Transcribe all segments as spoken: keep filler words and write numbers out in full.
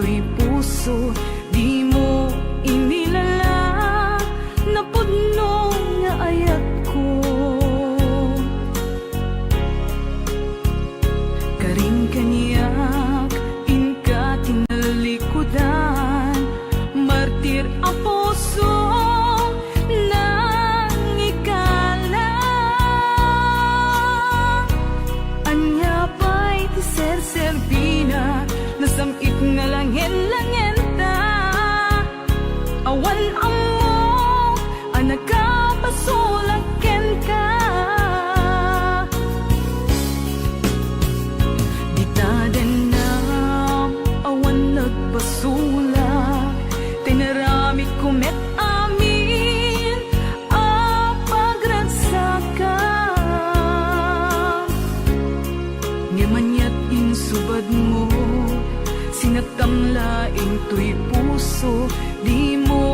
toy puso, dimo inilala, napudno nga ayatko. Karin kaniak, inka tinalikudan, martir a puso, nangikala. Ania pay ti serserbina, nasam-it nga langen-langenta. Awan ammok a nakapasulak kenka. Dita dennam, awan nagpasulak, tinaramidko met amin a pagragsakam. Ngem aniat insubadmo, sinattam laeng toy puso, dimo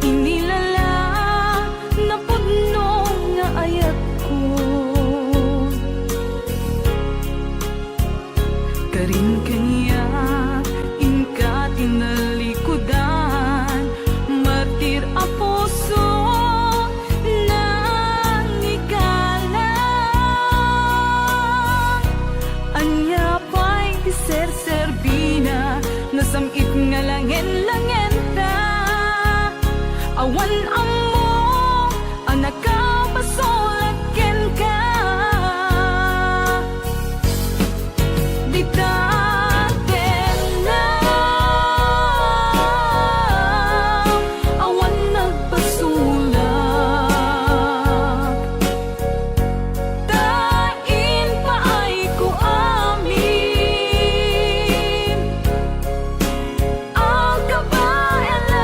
inilala, napudno nga ayatko. Karin kaniak, inka tinalikudan, martir a puso, nangikala. Ania pay ti serserbina, nasam-it nga langen-langenta. Awan ammok a nakapasulak kenka. Dita dennam, awan nagpasulak, ta impaayko amin a kabaelan.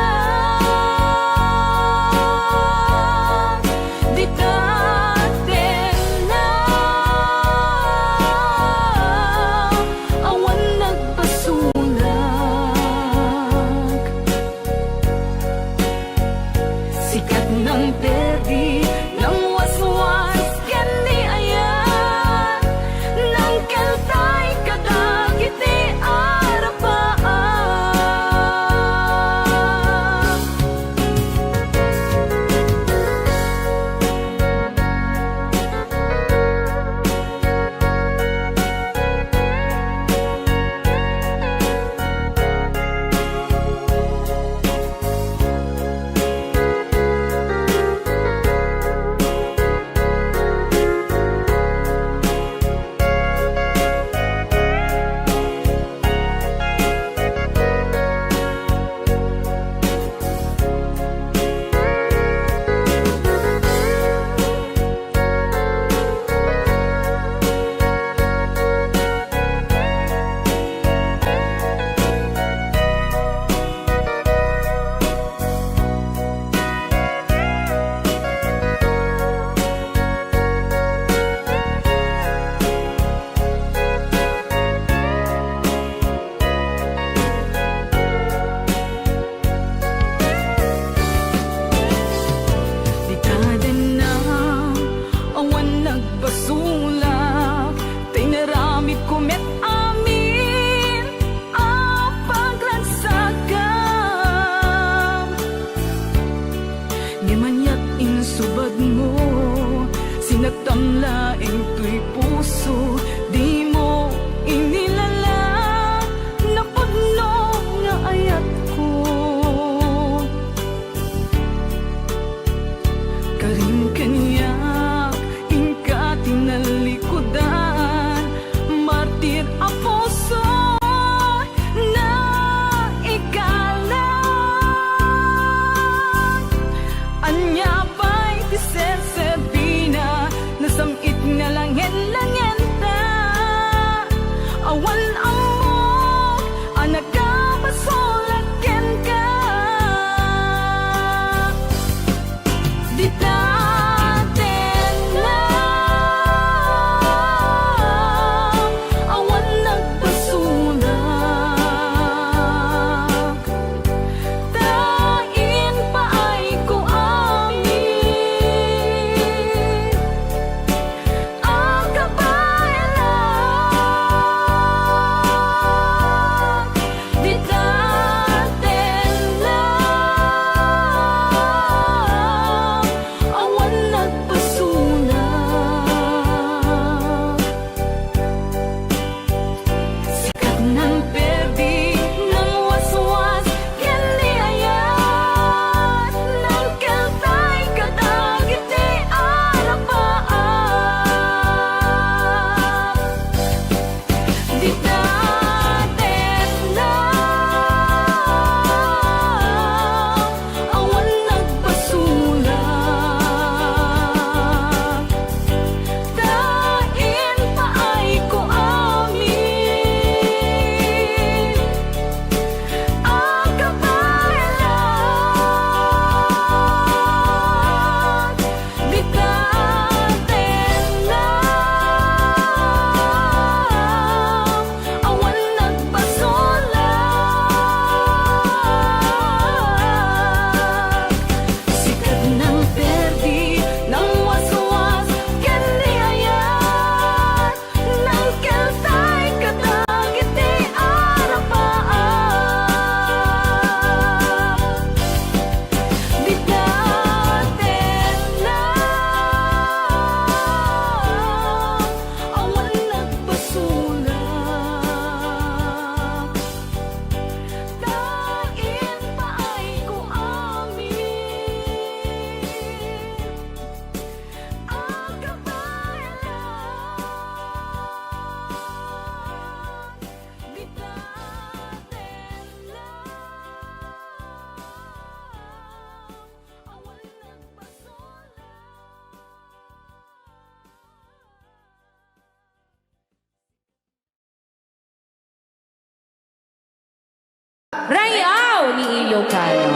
Rayaw ni Ilocano.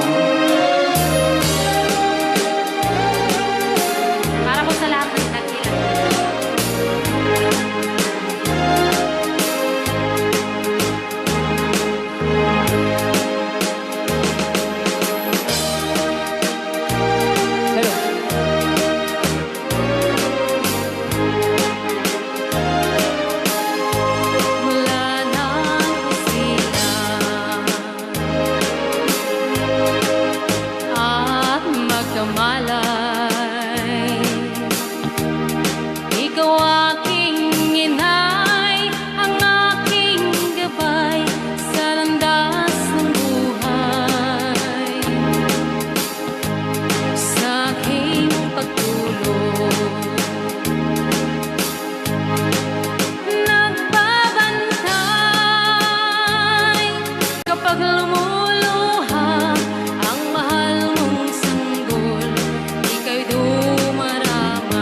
Para po sa lahat ng nagkilala. Hello. Mula nang sila at magkamalay, ikaw aking inay, ang aking gabay sa landas ng buhay. Sa aking pagtulog, nagbabantay kapag lumuluha ang mahal mong sanggol, ika'y dumaramay.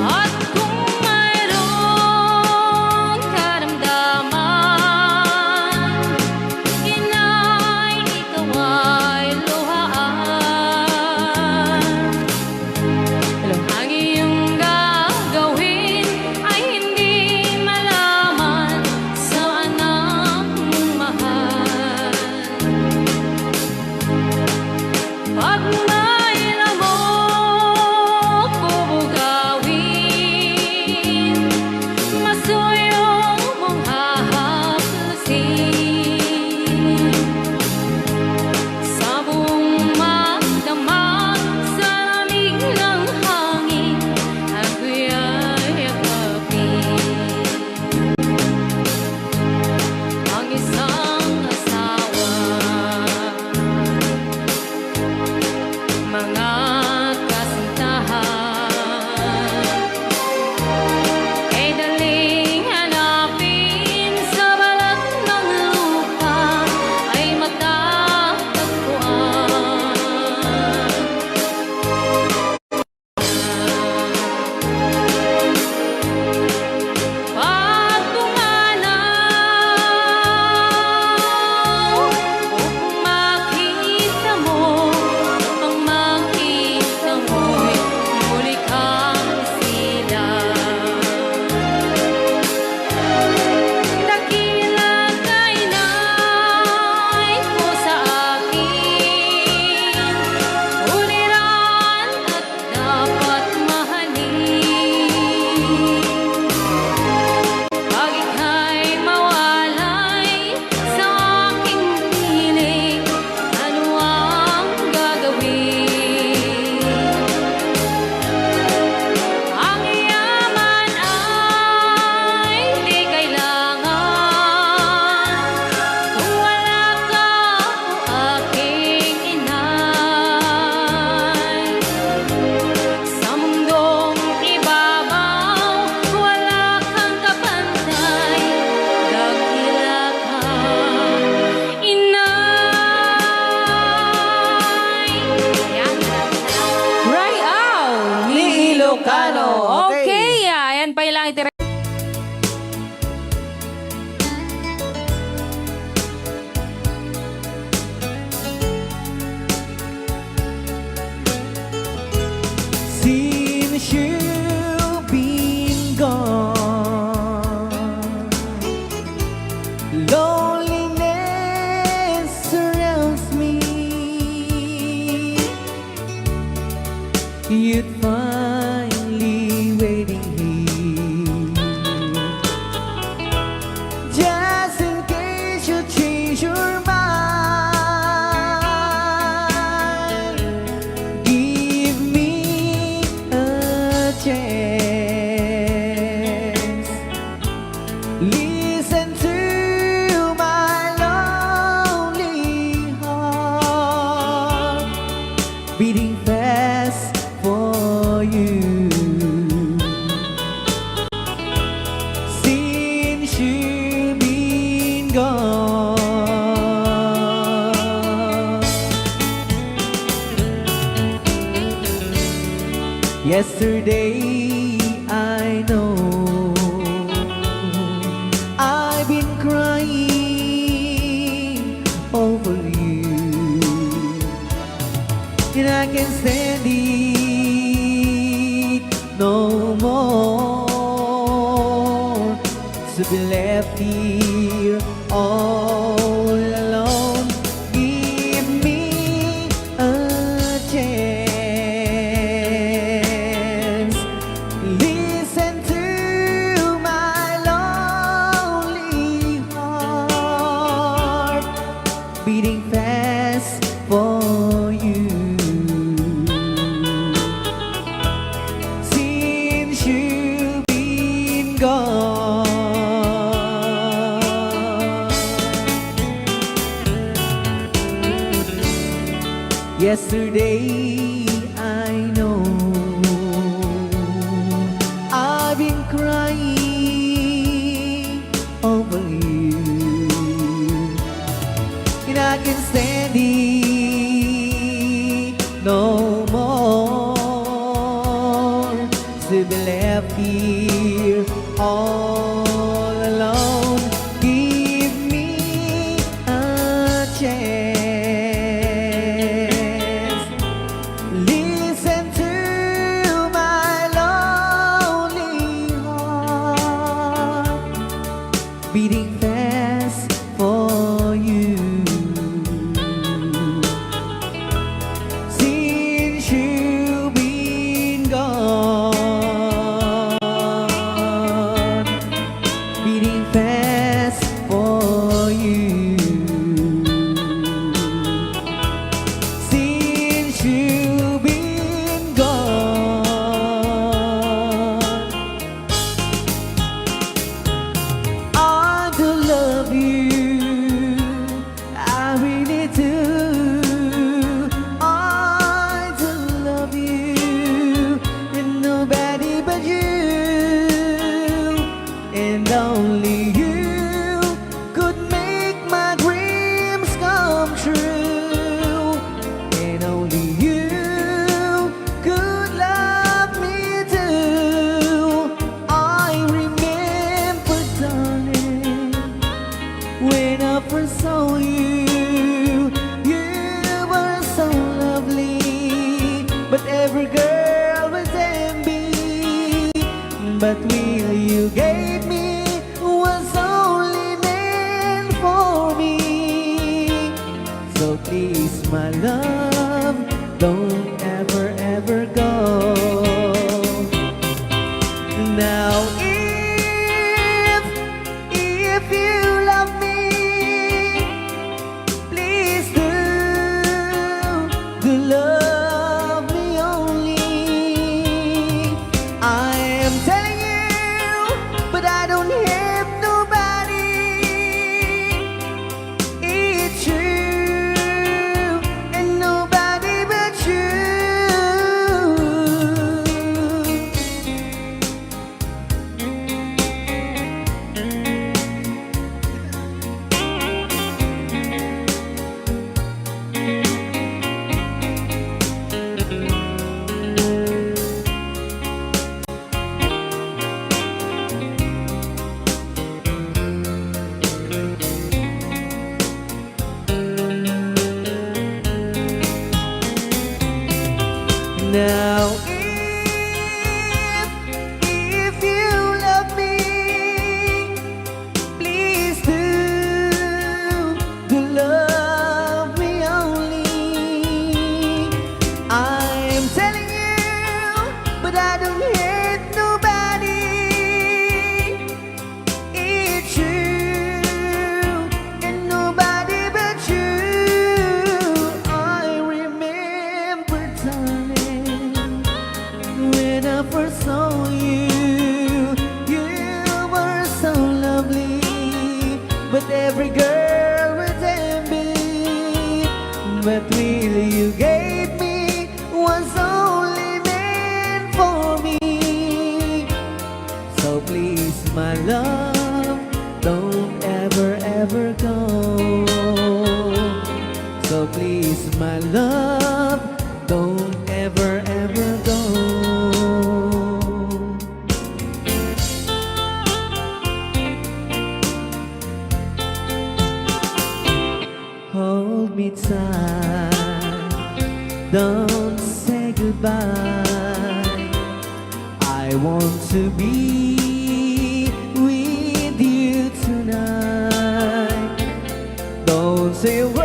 At kung mayroong karamdaman, inay, ikaw ay luhaan. Ang iyong gagawin ay hindi malaman sa anak mong mahal. Pag may lamok bubugawin, masuyo mong hahaplasin. Sa buong magdamag, sa lamig ng hangin, ako'y yakapin. Ang isang asawa, mga kasintahan, ay daling hanapin sa balat ng lupa ay matatagpuan. Pagpumanaw, kung makita mo, pag makita mo'y muli kang sila. Dakila ka, inay, ko sa akin, uliran at dapat mahalin. Pag ika'y mawalay sa aking piling, ano ang gagawin? Ang yaman ay di kailangan kung wala ka, o aking inay. Sa mundong ibabaw, wala kang kapantay, dakila ka, inay. Yan. Rayaw ni Ilocano. Okay. Okay, ah, ayan pa lang itira- Since you've been gone, loneliness surrounds me. You'd find me waiting here. Just in case you change your mind, give me a chance. Listen to my lonely heart beating fast for you. Since you've been gone, yesterday I know I can stand it no more to be left here all alone. Give me a chance. Listen to my lonely heart beating fast for you. Since you've been gone. Yesterday, I know I've been crying over you. And I can stand it no more to be left here all alone. Give me a chance. Listen to my lonely heart beating fast for you. Since you've been gone, beating fast for you. Since you've been gone, I do love you. I really do. I do love you. And nobody but you. And only you could make my dreams come true. And only you could love me too. I remember, darling, when I first saw you, you were so lovely, but every girl was envy. But will you gave me was only meant for me. So please, my love, don't ever, ever go. Now, if, if you love me, please do, do love me only. I am telling you, but I don't have nobody. It's true, and nobody but you. Now, if, if you love me, please do, do love me only. I am telling you, but I don't hate nobody. It's you and nobody but you. I remember, darling, when I first saw you, you were so lovely, but every girl was envy. But really, you gave me was only meant for me. So please, my love, don't ever, ever go. So please, my love, don't ever, ever go. Hold me tight, don't goodbye. I want to be with you tonight. Don't say a word,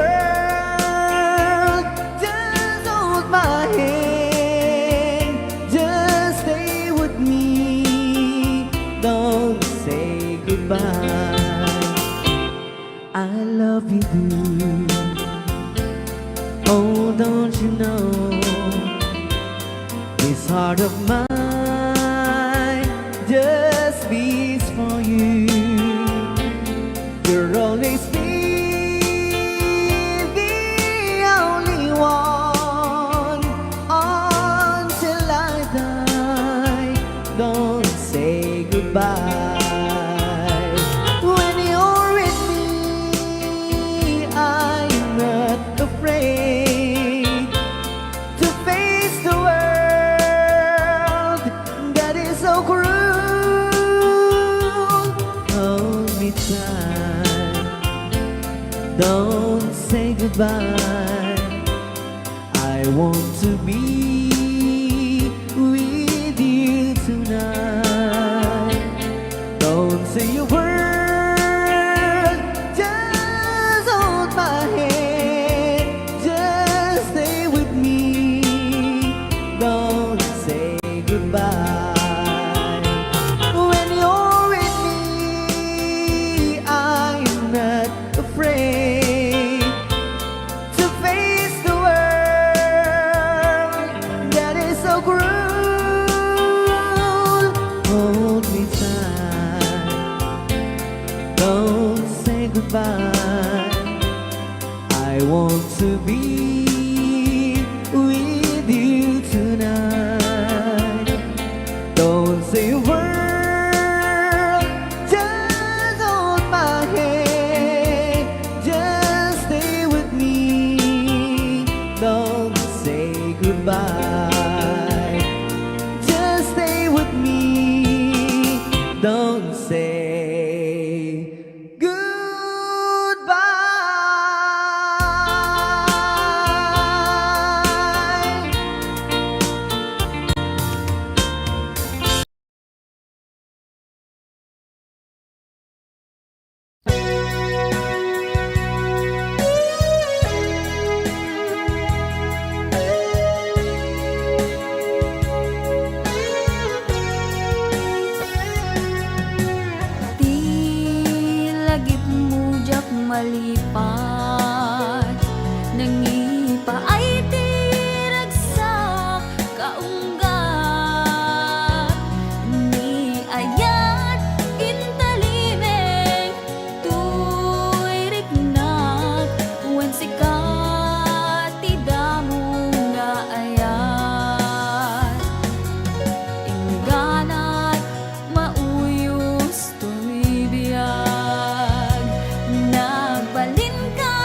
just hold my hand, just stay with me. Don't say goodbye. I love you, do. Oh, don't you know this heart of mine just beats for you? You'll always be the only one until I die. Don't say goodbye. When you're with me, I'm not afraid to face the world that is so cruel. Hold me tight. Don't say goodbye. I want to be with you tonight. Don't say a word, just hold my hand, just stay with me. Don't say goodbye. When you're with me, I'm not afraid to face the world that is so cruel. Hold me tight, don't say goodbye. I want to be with you tonight. Don't say a word, just hold my hand, just stay with me. Don't say goodbye, just stay with me. Don't say goodbye. Ti lagipmo diak malipat, nangipaay ti ragsak kaunggat. Ni ayat intalimeng toy riknak, wen sika ti damo nga ayat. Ingganat mauyos toy biag, nagbalinka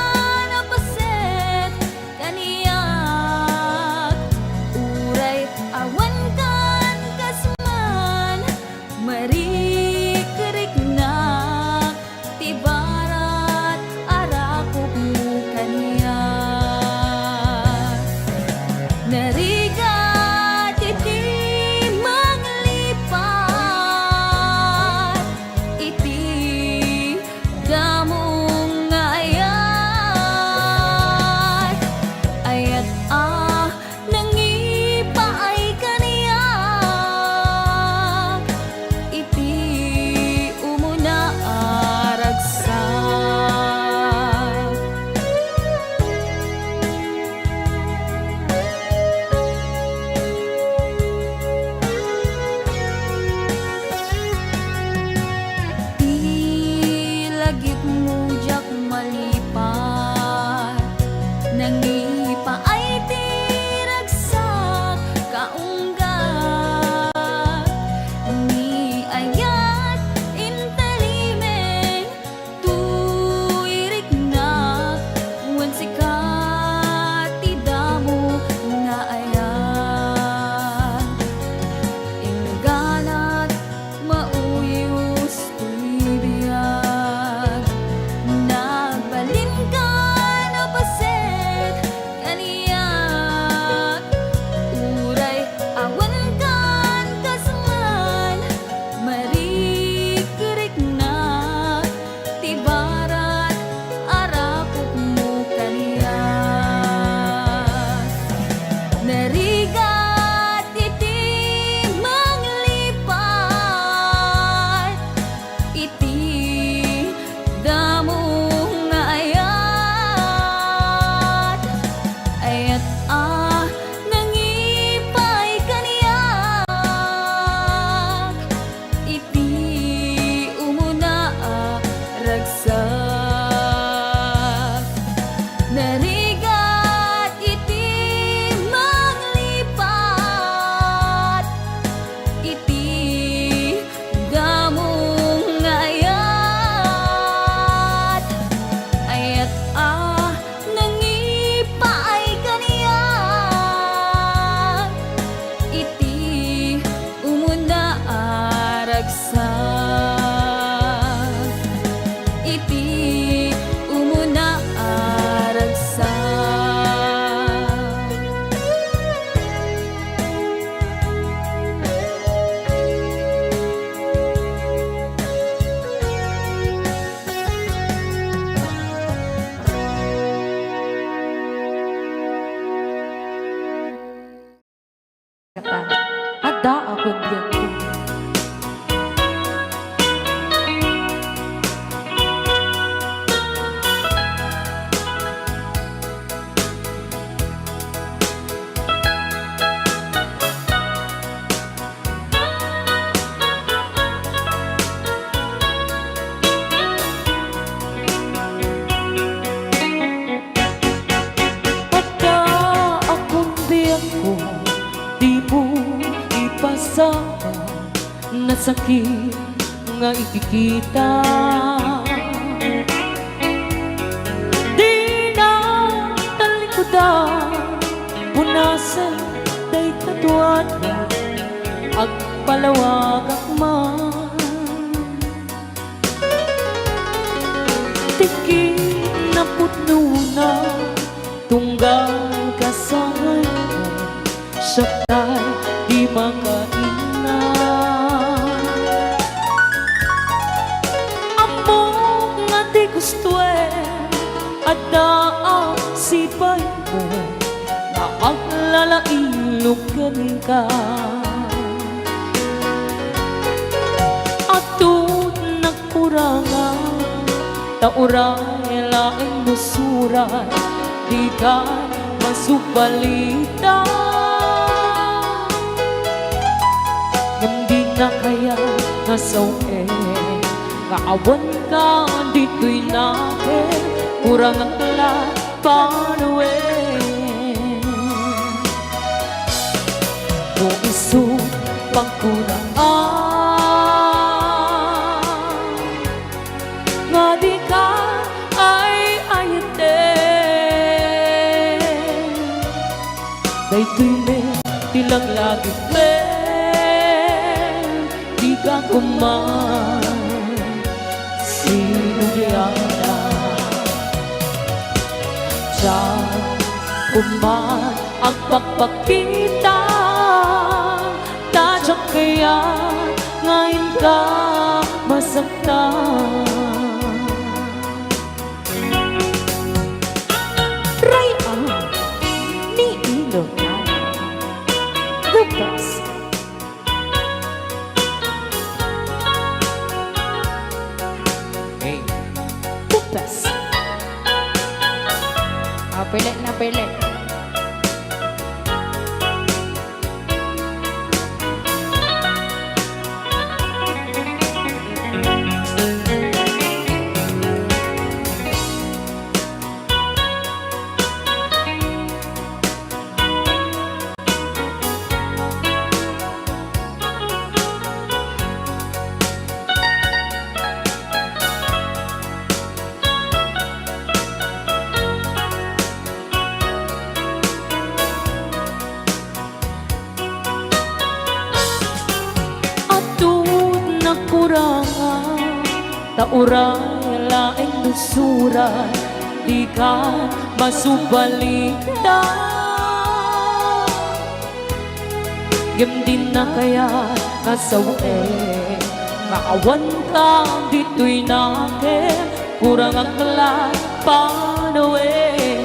Kundianko. Adda a kundianko, dimo ipasama, nasakit nga ikikita. Dina talikudan, punasen dayta tuana, agpalawagak man. Tikki napudnona, tunggal kasangayko, siak tay di makainna. Ammok nga ti gustoem, adda a sipaymo, nga aglalailog kenka. Adtoy nagkurangan, ta uray laeng no surat, dikay masubalitan. Ngem dina kayat nga sawen, nga awanka ditoy nakem, kurangak la panawen. No isu pagkunaan nga dika ay-ayaten, daytoy met ti laglagipem, dika koma sinubliana. Diak koma agpakpakita, ta diak kayat nga inka masaktan. Ray-aw ni Ilocano. The best. Hey. The best. Ah, pili na pili. Adtoy nagkurangan, ta uray laeng no surat, dika masubalitan. Ngem dina kayat nga sawen, nga awanka ditoy nakem, kurangak la panawen.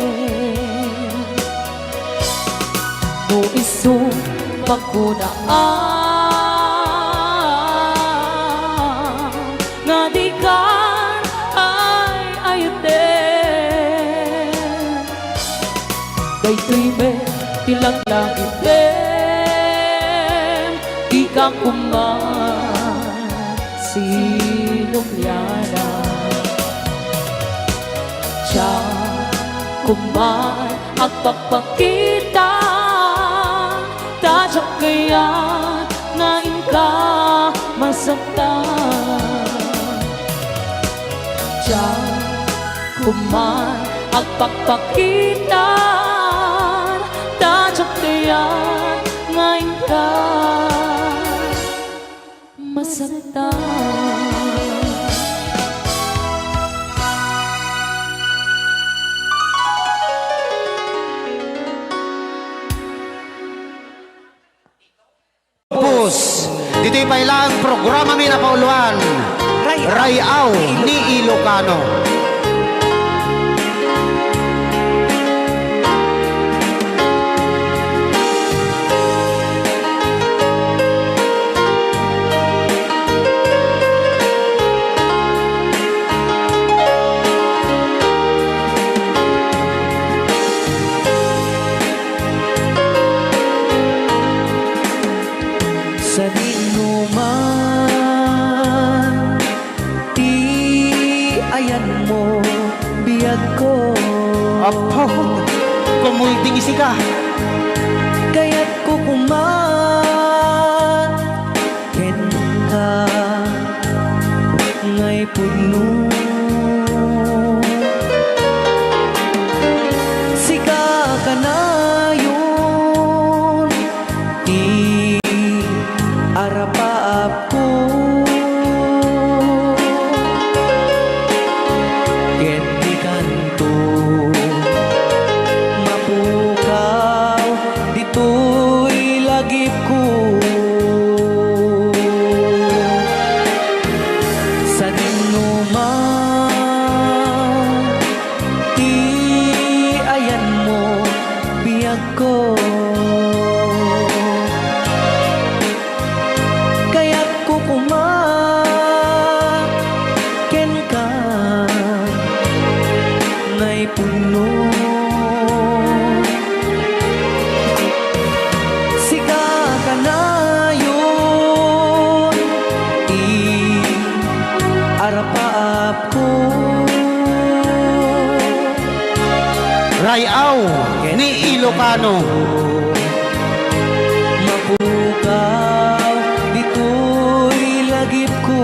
No isu pagkunaan nga dika ay-ayaten, daytoy met ti laglagipem, dika koma sinubliana. Diak koma agpakpakita, ta diak kayat nga inka masaktan. Diak koma agpakpakita, ta diak kayat nga inka masaktan. Pus, ditoy pay laeng programami a napauluan, Ray-aw ni Ilocano. biagko. Apo, kumulding isika. Kayatko koma kenka ngay pudno. Sika kanayon ti arapaapko. Ket dikanto mapukaw ditoy lagipko. Sadinoman ti ayanmo, biagko. Kayatko koma kenka ngay pudno. Sika kanayon ti arapaapko. Ray-aw ni Ilocano. Mapukaw ditoy lagipko.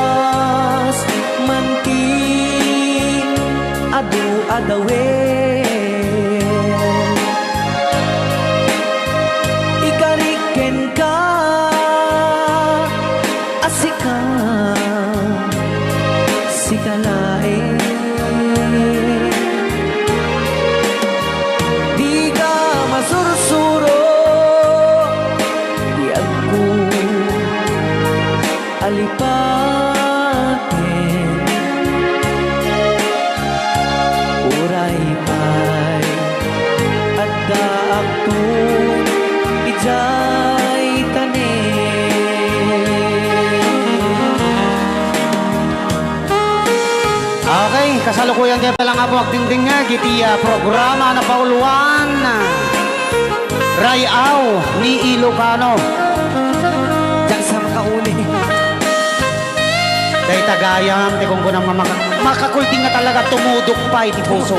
Aglabas man ti adu-adawen. Ikarik kenka a sika, sika laeng. Dika masursuro, biagko, alipaten. Uray pay addaakto idiay tanem. Okay, kasalukuyan tayo pala nga po agdingdingag iti, ah, programa na pauluan, ah, Ray-aw ni Ilocano. Diyan sa makauli. Dayta gayam, ti kunkunam nga maka-, makakulding nga talaga tumudok pay ti puso.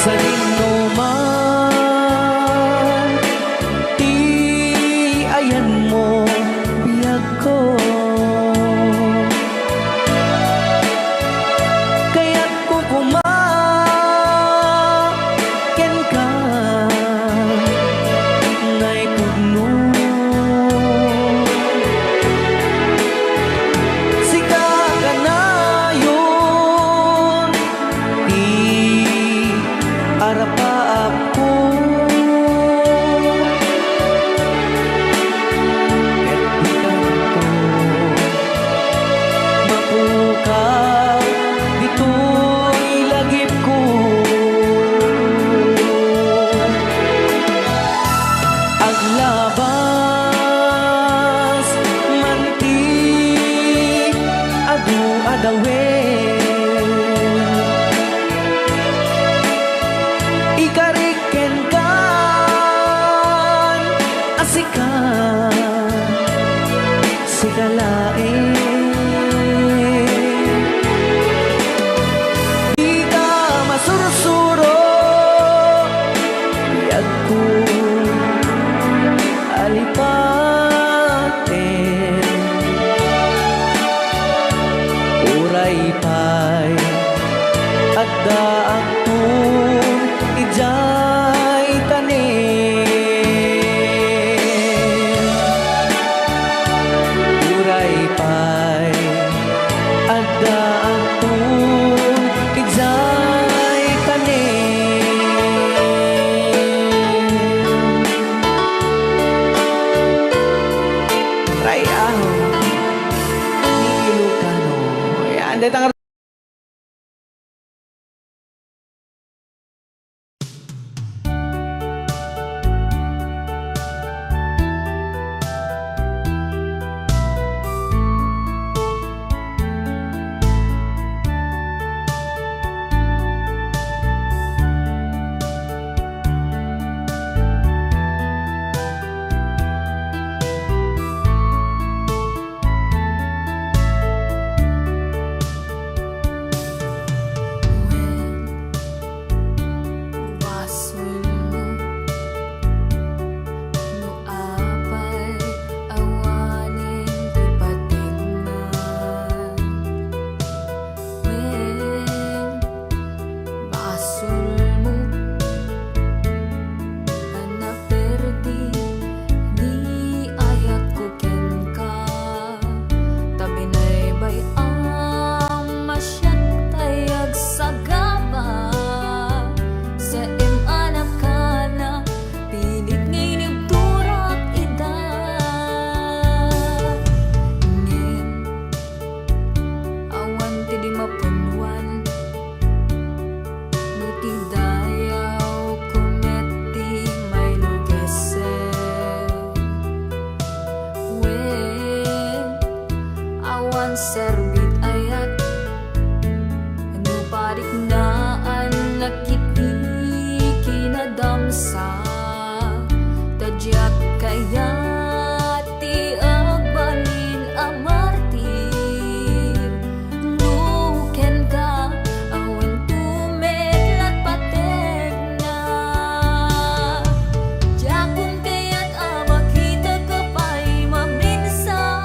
Sadino man ti ayanmo, biagko. Kayatko koma kenka ngay pudno. Sika kanayon ti arapaapko. Ket dikanto mapukaw ditoy lagipko. Aglabas man ti adu-adawen. Ikarik kenkan a sika, sika laeng. Dika masursuro, biagko, alipaten. Uray pay addaakto idiay tanem. Uray pay Tay aho. Ni Ilocano. Ayan, dahil ang Basolmo no apay awanen ti pategna. Wen, basolmo a naperdi ni ayatko kenka. Ta binaybay-am a siak tay agsagaba, saan a nakana, pilit nga inibturak ida. Ngem, awan ti di mapenwan, no ti dayawko met ti mailugesek. Wen, awan serbit ayat no pariknaannak iti kinadamsa, ta diak kayat ti agbalin a martir. No kenka, awan met la pategna. Diakon kayat a makitaka pay maminsan.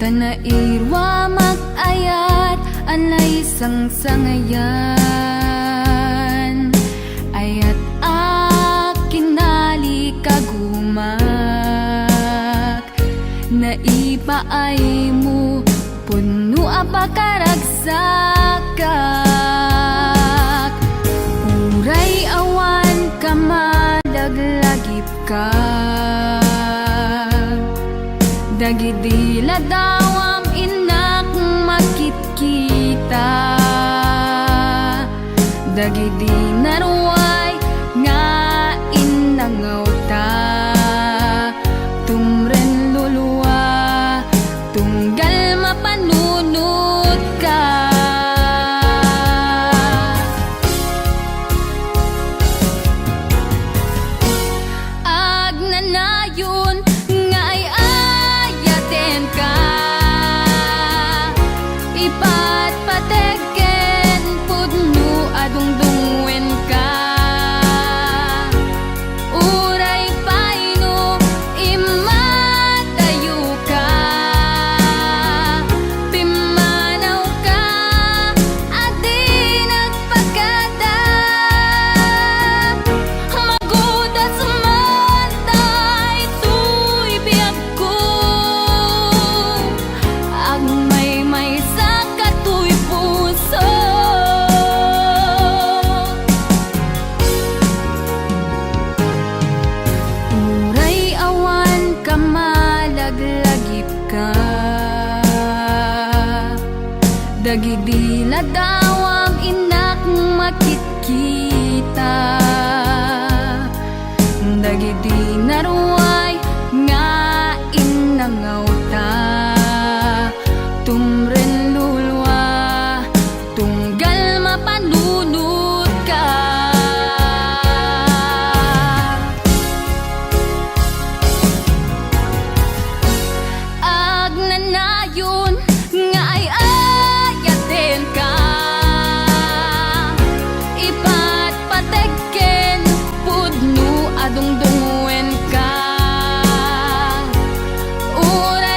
Nairuamak ayat a naisangsangayan, ayat a kinalikagumak. Naipaaymo, pudno a pakaragsakak. Uray awan ka, malaglagipka. Dagidi ladawam innak makitkita. Dagidi naruay nga innangawta, tumren lulua, tunggal mapanunotka. Agnanayon nga ay-ayatenka, ipatpateg ken pudno a dungdungngoenka. Uray pay no immadayoka, pimmanawka a di nagpakada. Magudas man daytoy biagko, agmaymaysa katoy puso. Uray awan ka, malaglagipka. Dagidi ladawam innak makitkita. Dagidi naruay nga innangawta, tumren lulua, tunggal mapanunotka. Agnanayon nga ay-ayatenka, ipatpateg ken pudno a dungdungngoenka. Uray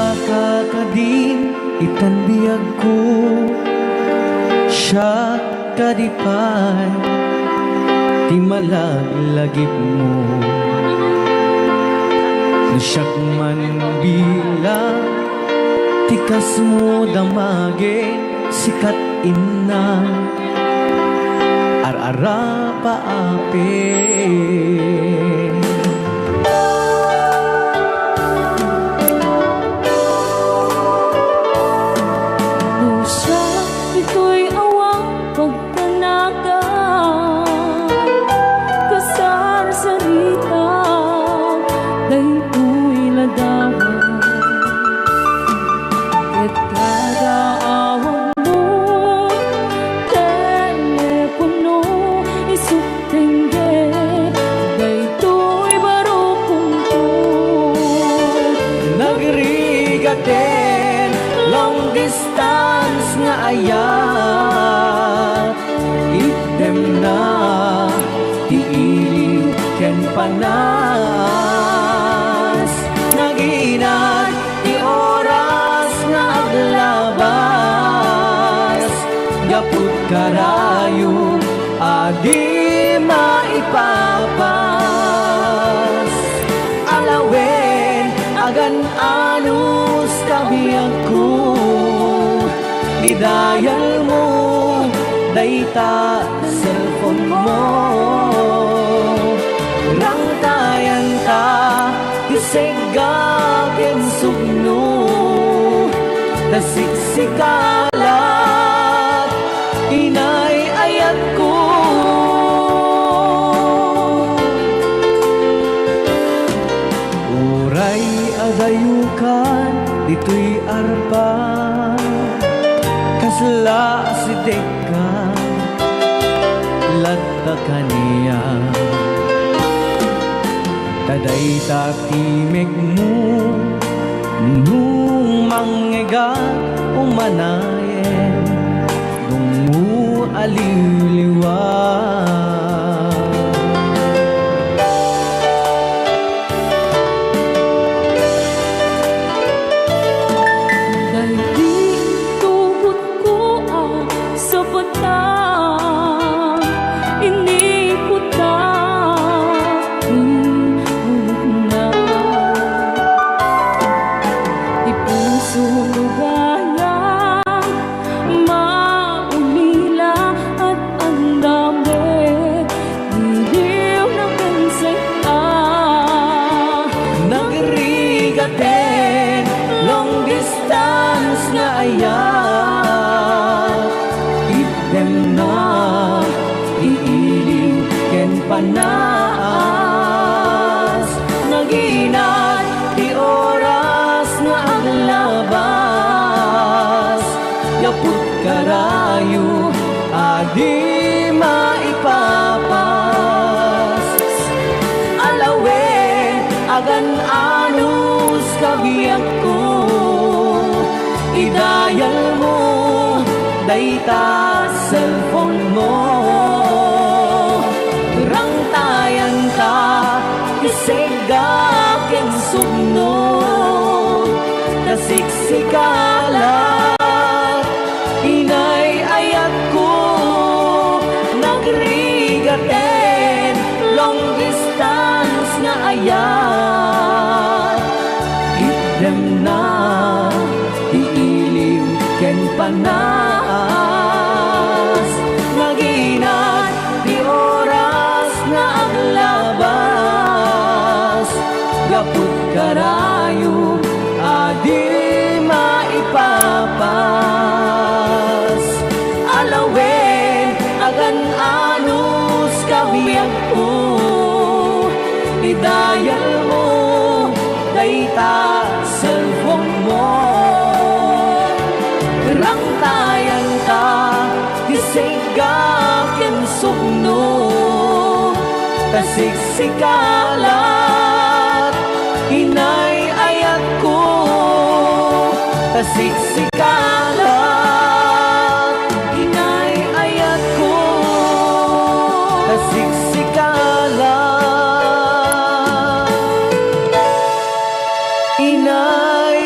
Kakadi itan biagko, siak kadi pay ti malaglagipmo. No siak man bilang ti kasmo, damagek, sikat, inna, ar-arapa, apay. No siak ditoy awan pagtanagan, kasarsarita daytoy ladawan. Ket kada awagmo, telepono, isut' tenggek daytoy baro' pungtot. Nagrigaten long distance nga ayat, itdemna ti iliw ken panas. Naginat ti oras nga aglabas, gapud karayo a di maipapas. Alawen, agan-anos, kabiagko, idayalmo dayta cellphone mo. Rangtayanta ti segga ken sugno, ta siksika lat inay ayatko. Uray adayokan ditoy arpa, kasla asidegka latta kaniak. Ta dayta timekmo, no mangngegak umanayen, dungngo a liwliwa. Daydi tubotko a sapata, inikuta ti ulotna. Ti puso gayam maulila, at andam met iliw na ken seg-a. Nagrigaten long distance nga ayat, itdemna ti iliw ken panas. Naginat ti oras nga aglabas, gapud karayo a di maipapas. Alawen, agan-anos, kabiagko, idayalmo dayta cellphone mo. Rangtayanta ti segga ken sugno, ta siksika lat inay ayatko. Nagrigaten long distance nga ayat, itdemna ti iliw ken panas. Naginat ti oras nga aglabas, gapud karayo a di maipapas. Alawen, agan-anos, kabiagko, idayalmo dayta cellphone mo. Rangtayanta ti segga ken sugno, ta siksika lat inay ayatko. Ta siksika lat inay ayatko. Ta siksika lat inay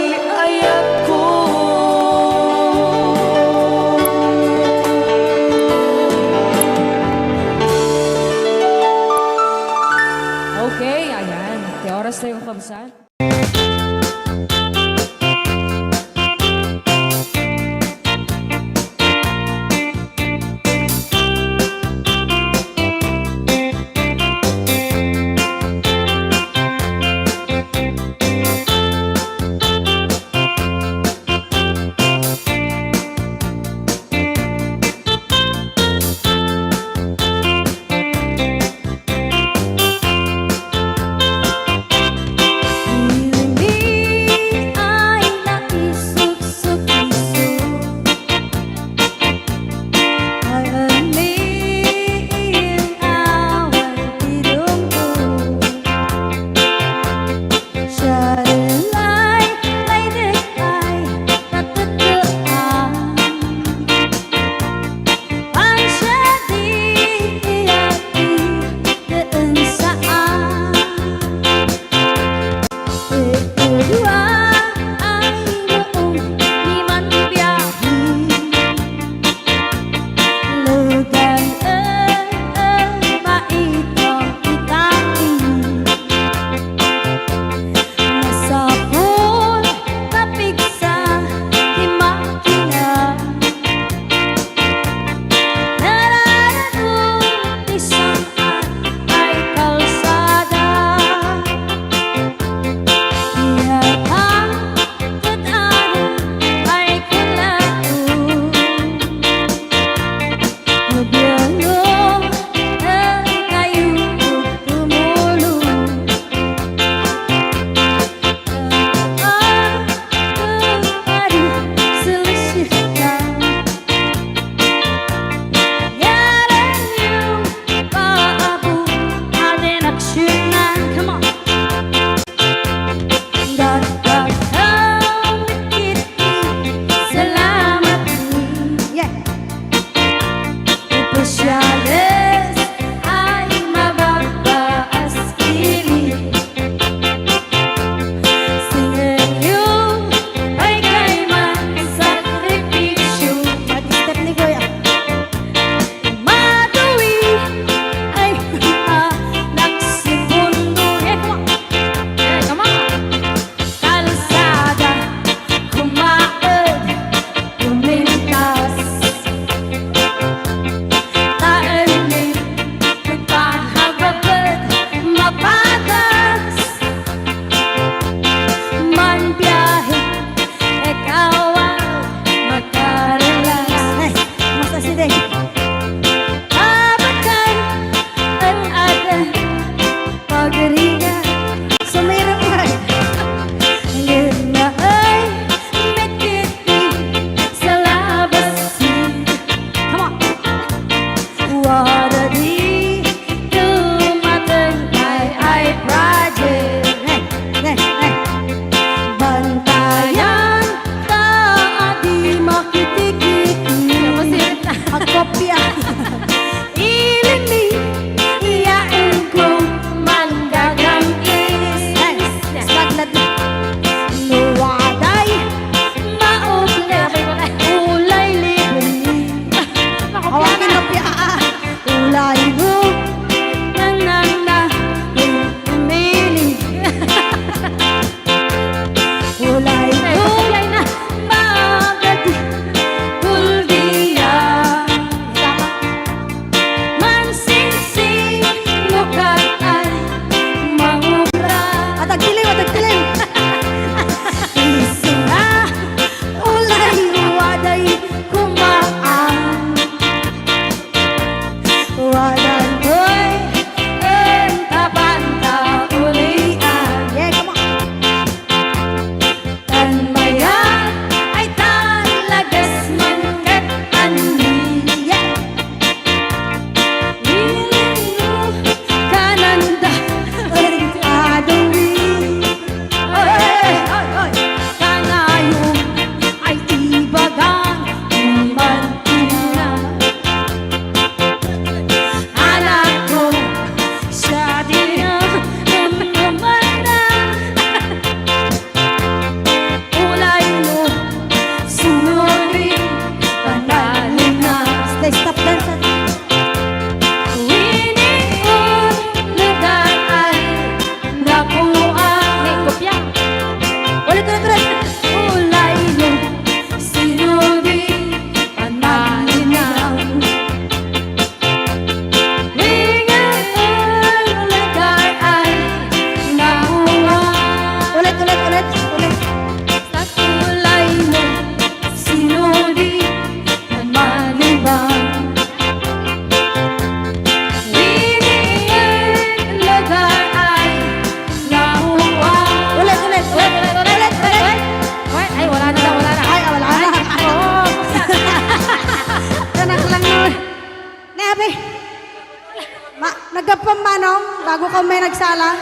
Agukaw met nagsala.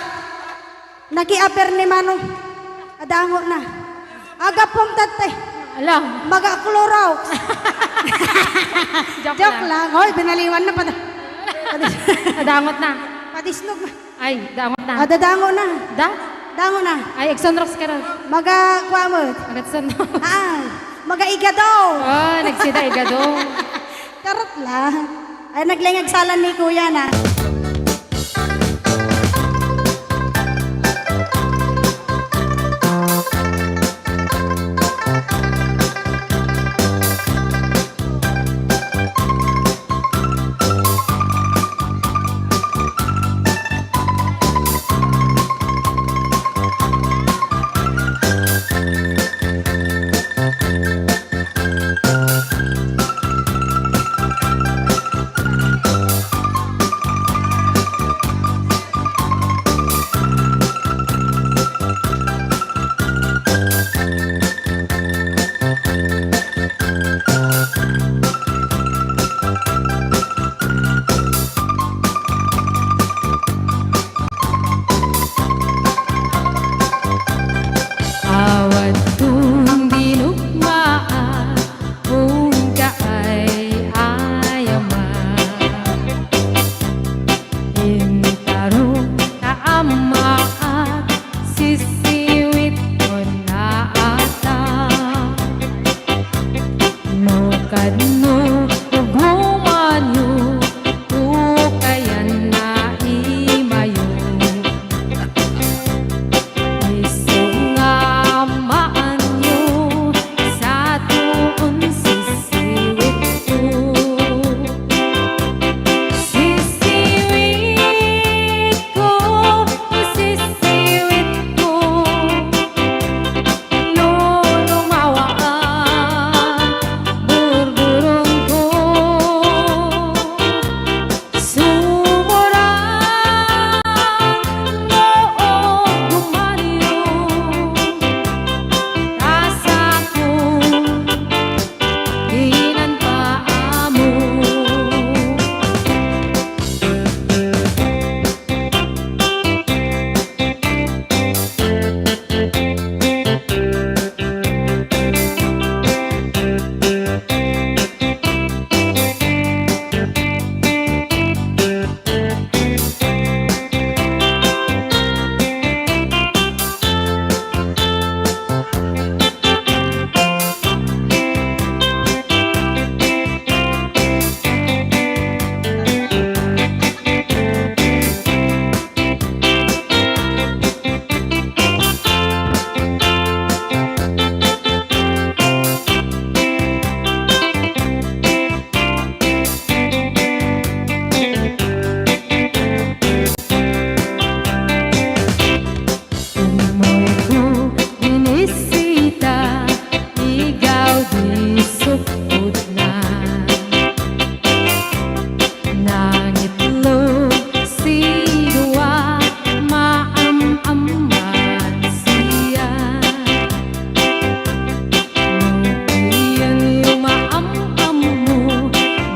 Nakiaper ni Manong. Adangot na. Agapom tattay. Ala. Maga-Clorox. Joke Joke lang. lang. Hoy, binaliwan na pati. Adangot na. Padisnog na. Ay, dangot na. Ah, dadango na. Da? Dango na. Ay, agsunrox ka ron. Maga, kuha mo. Agsunrox. Ah, maga igado. Oh, nagsida igado. Charot lang. Ay, naglengag salan ni Kuya na. Awan tong dinugmaak, ungka ay ayaman. Intaro ta ammaak, sisiwit ko na ata. No kadno ugumanyo, tukayan na imayo. Isu nga maanyo, sa tuon sisiwitko. Sisiwitko, sisiwitko. No lumawa ang burburongko, sumurang no ugumanyo, ta sako dinan paammo. Umuyko, inisita, igaw di sukod na. Nangitlog sidua, maam-amman siya. No diyan maam-ammo,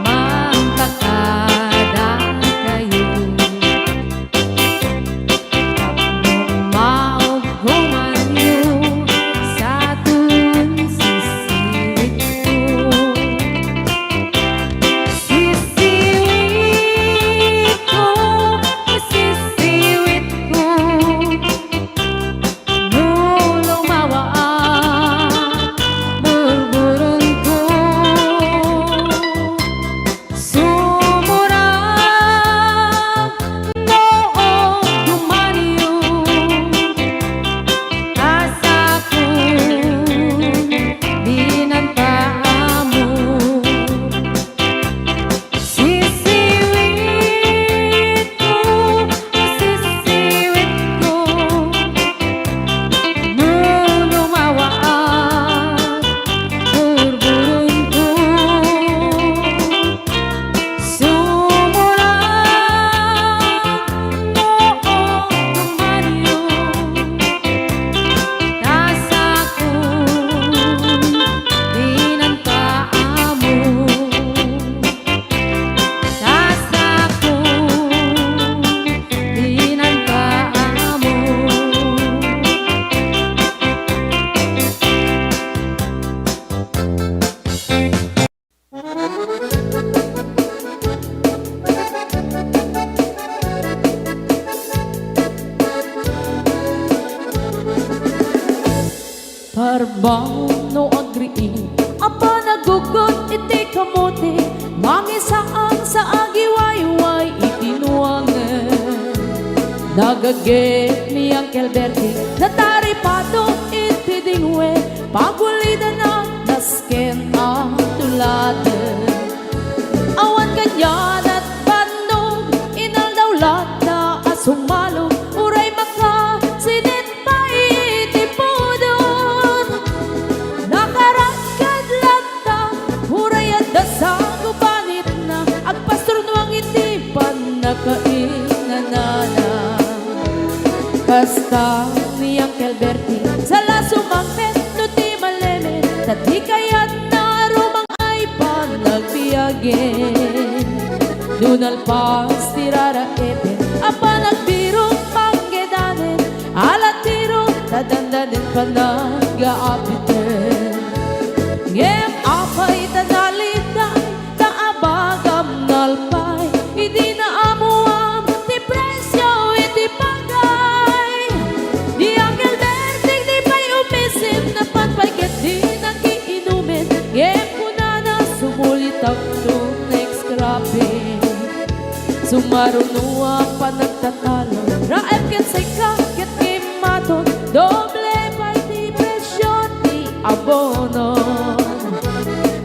mangkakadakayo. Tapno maugumanyo, sa tuon sisiwitko. A panaggugot iti kamote, mangisaan sa agiwayway iti nuangen. Nagagep ni Uncle Bertie, nataripato iti dingwe, pagulidana nasken a tuladen. Awan kania't bannog, inaldaw latta a sumalo, uray makasinit pay iti pudot. Nakaradkad latta, uray adda sa gubanitna, agpasturnuang iti pannakainanana. Kasta ni Uncle Bertie, sala sumangpet no ti malemed, ta di kayatna rumang ay panagbiagen. No nalpas ti raraepen a panagbirok panggedanen, alatiro ta dandanen panagaapiten. Ngem apay ta naliday, ta abagam nalpay, idi naammoam ti presio iti bagay. Ni Uncle Berting di pay umisim, napan pay ket di nakiinumen, ngem kunana, "Sumulitakto next cropping." Sumaruno a panagtatalo, raep ket sika ket kimmaton, doble pay ti presio ti abono.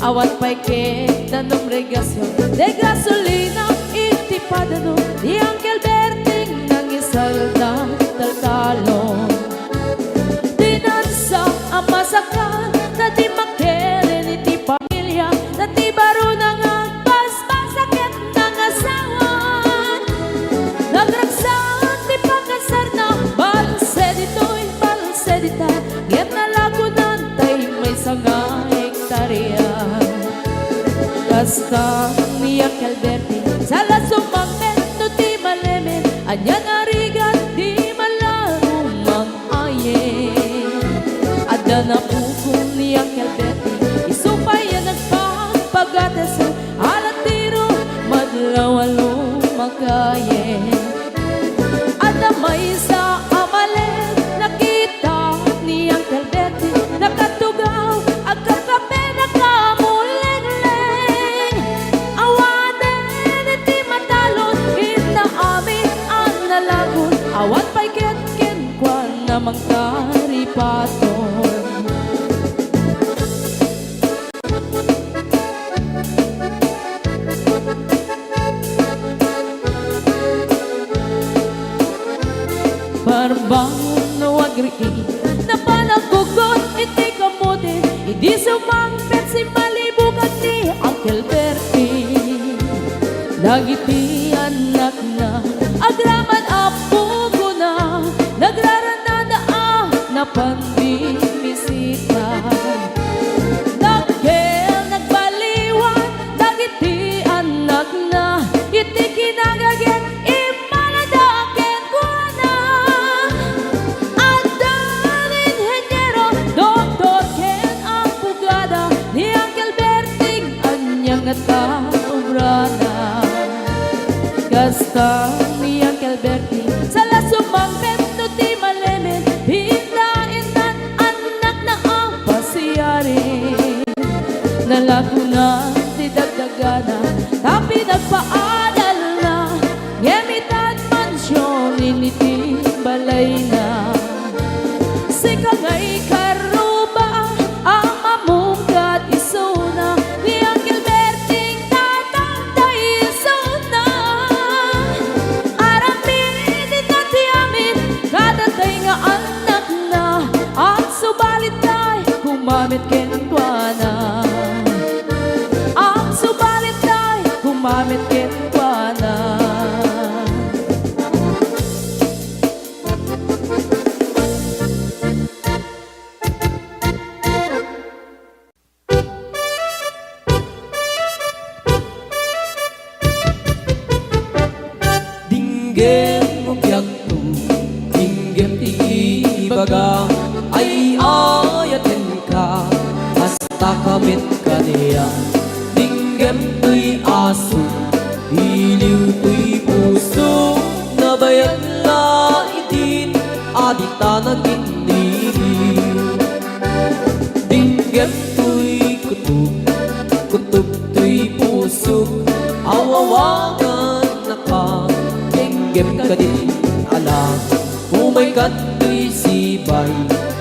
Awan pay ket danum regasyon, de gasolina iti padano, ni Uncle Berting nangisalda taltalon. Dinansa a masakal, ta di makilen iti pamilia, ta ti barona nga agbasbasa ket nangasawan. Nagragsak ti pakasarna, balse ditoy, balse dita, ngem nalagonan tay maysa nga hektaria. Kasta ni Uncle Berting, sala sumangpet no ti malemed, ania nga rigat ti malarumang ayen. Adda napukaw ni Uncle Berting, isu pay a nagpagpagates, alatiro madlaw a lumakayen. Adda maysa a malemed, nakita ni Uncle Berting, nakatugaw, agkakape, nakamulengleng. Awanen iti matalon, inna amin a nalagon, awan pay ket kenkuana mangtaripaton. Parbangon no agriing, napan aggugot iti kamote, idi sumangpet simmalibugan ni Uncle Berting. Dagiti annakna, agraman a pugona, nagrarannada a napan bimisita. Dakkel nagbaliwan dagiti annakna, iti kinagaget immalada kenkuana. Adda inheniero, doktor, ken abogada, ni Uncle Berting ania ngata obrana. Kasta ni Uncle Berting, sala sumangpet no ti malemed, pindaennan annakna a pasiaren. Nalagonan ti dagdagana, ta pinagpaadalna, ngem itan mansion iti balayna. Sika ngay karruba a mamungkat isuna, ni Uncle Berting tatangtay isuna. Aramidna ti amin kadatay nga annakna, agsubalit tay kumamet kenkuana. Agsubalit tay kumamet kenkuana. Dinggem no biagto, dinggem ti ibaga, ay-ayatenka, kasta ka met kaniak. Dinggem toy aso, iliw toy puso, nabayag la idin a dita nagindiriw. Dinggem toy Kadin ala, umaykan toy sibay,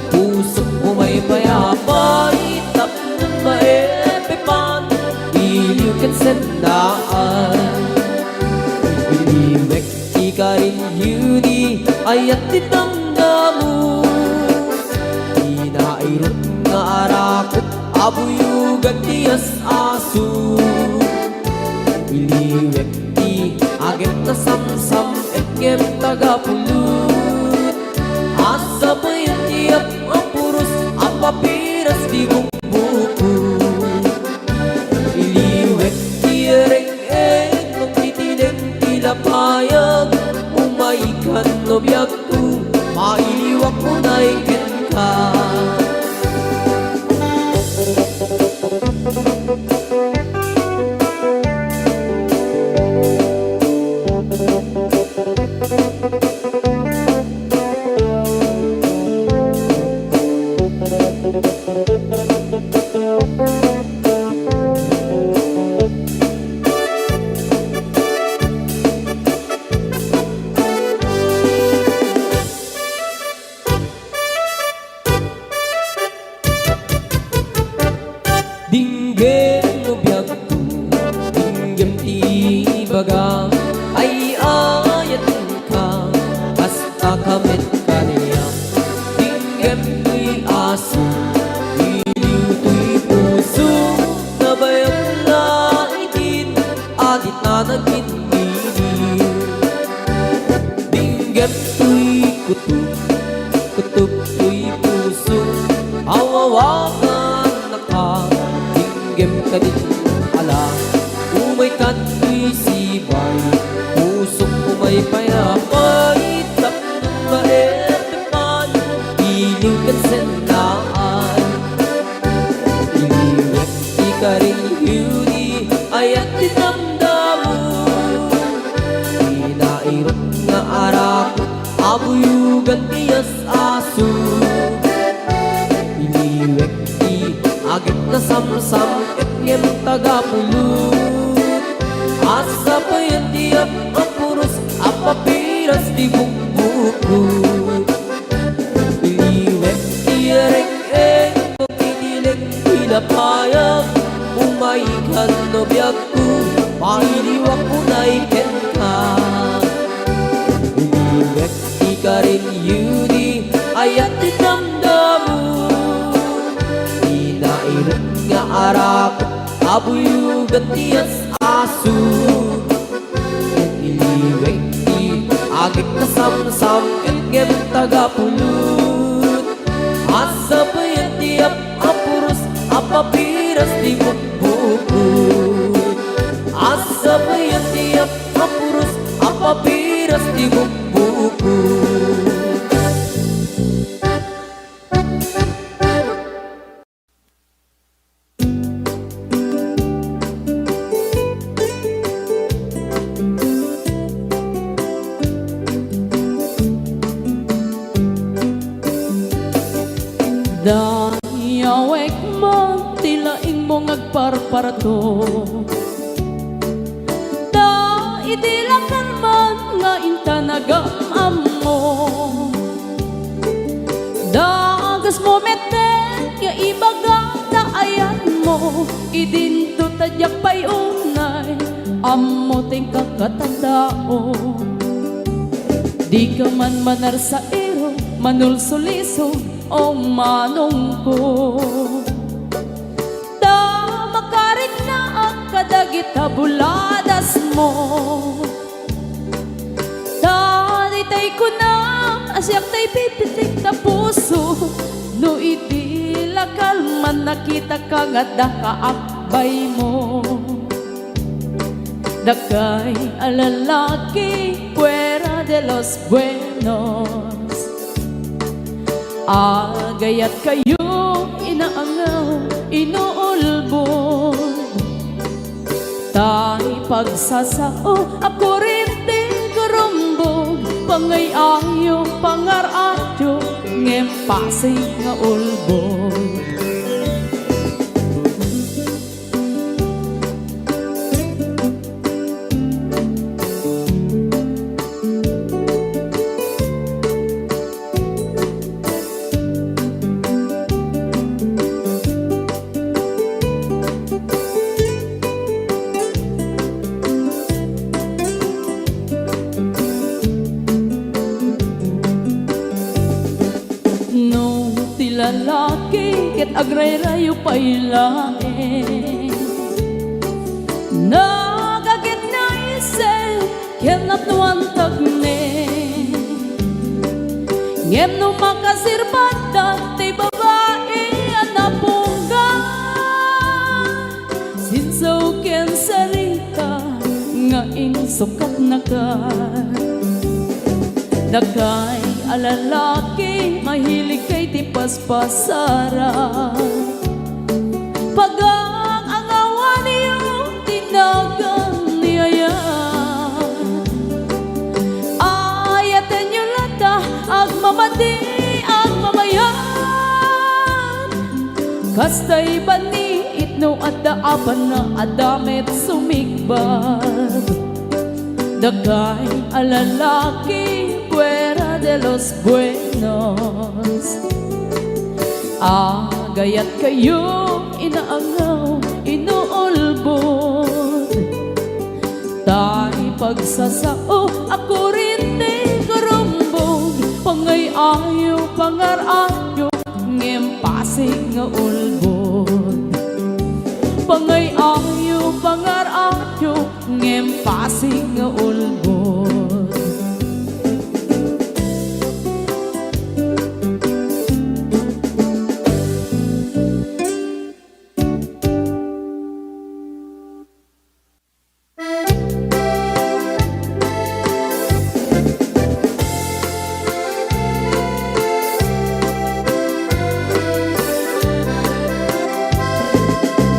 pusok umaypayapay, tapno maepepan, iliw ken sennaan. Iliwek ti karin Judy, ayat ti damdamu. Ti nairut nga arakut, abuyogan ti as-asu. Iliwek ti agek nasamsam-et ngem tagapulut. Asapuyen ti ap-, apurus, apapiras ti bukbukut. Iliwek ti reng-eng, no ti tileng ti lapayag, umaykan no biagko, mailiwak unay kenka. Dinggem no biagko, dinggem ti ibaga, ay-ayatenka, kasta ka met kaniak. Dinggem toy asu, iliw toy puso, nabayag la itin, adit a nagin-iliw. Dinggem toy kutob, kutob toy puso, awawagannaka. Dinggem kadin ala, umaykan toy sibay, pusok umaypayapay, tapno maepepan, iliw ken sennaan. Iliwek ti karin Judy, ayat ti damdamu. Ti nairut nga arakut, abuyogan ti as-asu. Iliwek ti agek nasamsam-et ngem tagapulut. Asapuyen ti ap-, apurus, apapiras ti bukbukut. Iliwek ti reng-eng, no ti tileng ti lapayag, umaykan no biagko, mailiwak unay kenka. Iliwek ti karin Judy, ayat ti damdamu. Ti nairut nga arakut, abuyogan ti as-asu. Iliwek ti agek nasamsam-et ngem tagapulut. Asapuyen ti ap-, apurus, apapiras ti bukbukut. Asapuyen ti ap-, apurus, apapiras ti bukbukut. Dayawek man ti laingmo nga agparparto. Ta idi lakal man nga intanagam ammo, dagasmo metten nga ibaga ta ayanmo, idinto ta diak pay unay ammo ti inkakatandao. Dika man manarsairo, manulsuliso, o manongko. Ta makariknaak kadagita buladasmo. Ta ditay kunam a siak tay pipitik ta puso, no idi lakal man nakitaka nga adda kaakbaymo. Dakay a lalaki fuera de los buenos. Agayat kayo, inaangaw, inuulbod. Tay pagsasao a kurente gurumbog, pangay-ayo, pangar-ayo, ngem pasig nga ulbod. Agrayrayo pay laeng. Nagagitna isip ken napnoan tagnen. Ngem no makasirbada ti babai a napunggan, sinsaw ken sarita nga insukatnaka. Dakay a lalaki, mahiligkay ti paspasara. Pagang-angawanyo ti nagan ni ayat. Ayatenyo latta, agmamadi, agmamayat. Kastay bani itno adda apanna, adda met sumikbag. Dakay a lalaki, fuera de los buenos. Agayat kayo, inaangaw, inuulbod. Tay pagsasao a kurente gurumbog, pangay-ayo, pangar-ayo, ngem pasig nga ulbod. Pangay-ayo, pangar-ayo, ngem pasig nga ulbod.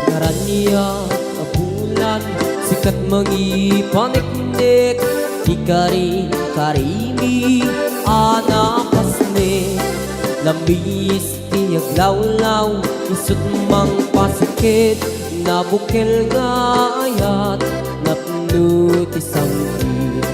Naraniag a bulan, sikat mangipaneknek, ti kari-karimi a napasnek. Lamis ti aglawlaw, isut' mangpasikit, nabukel nga ayat, napno ti sangkit.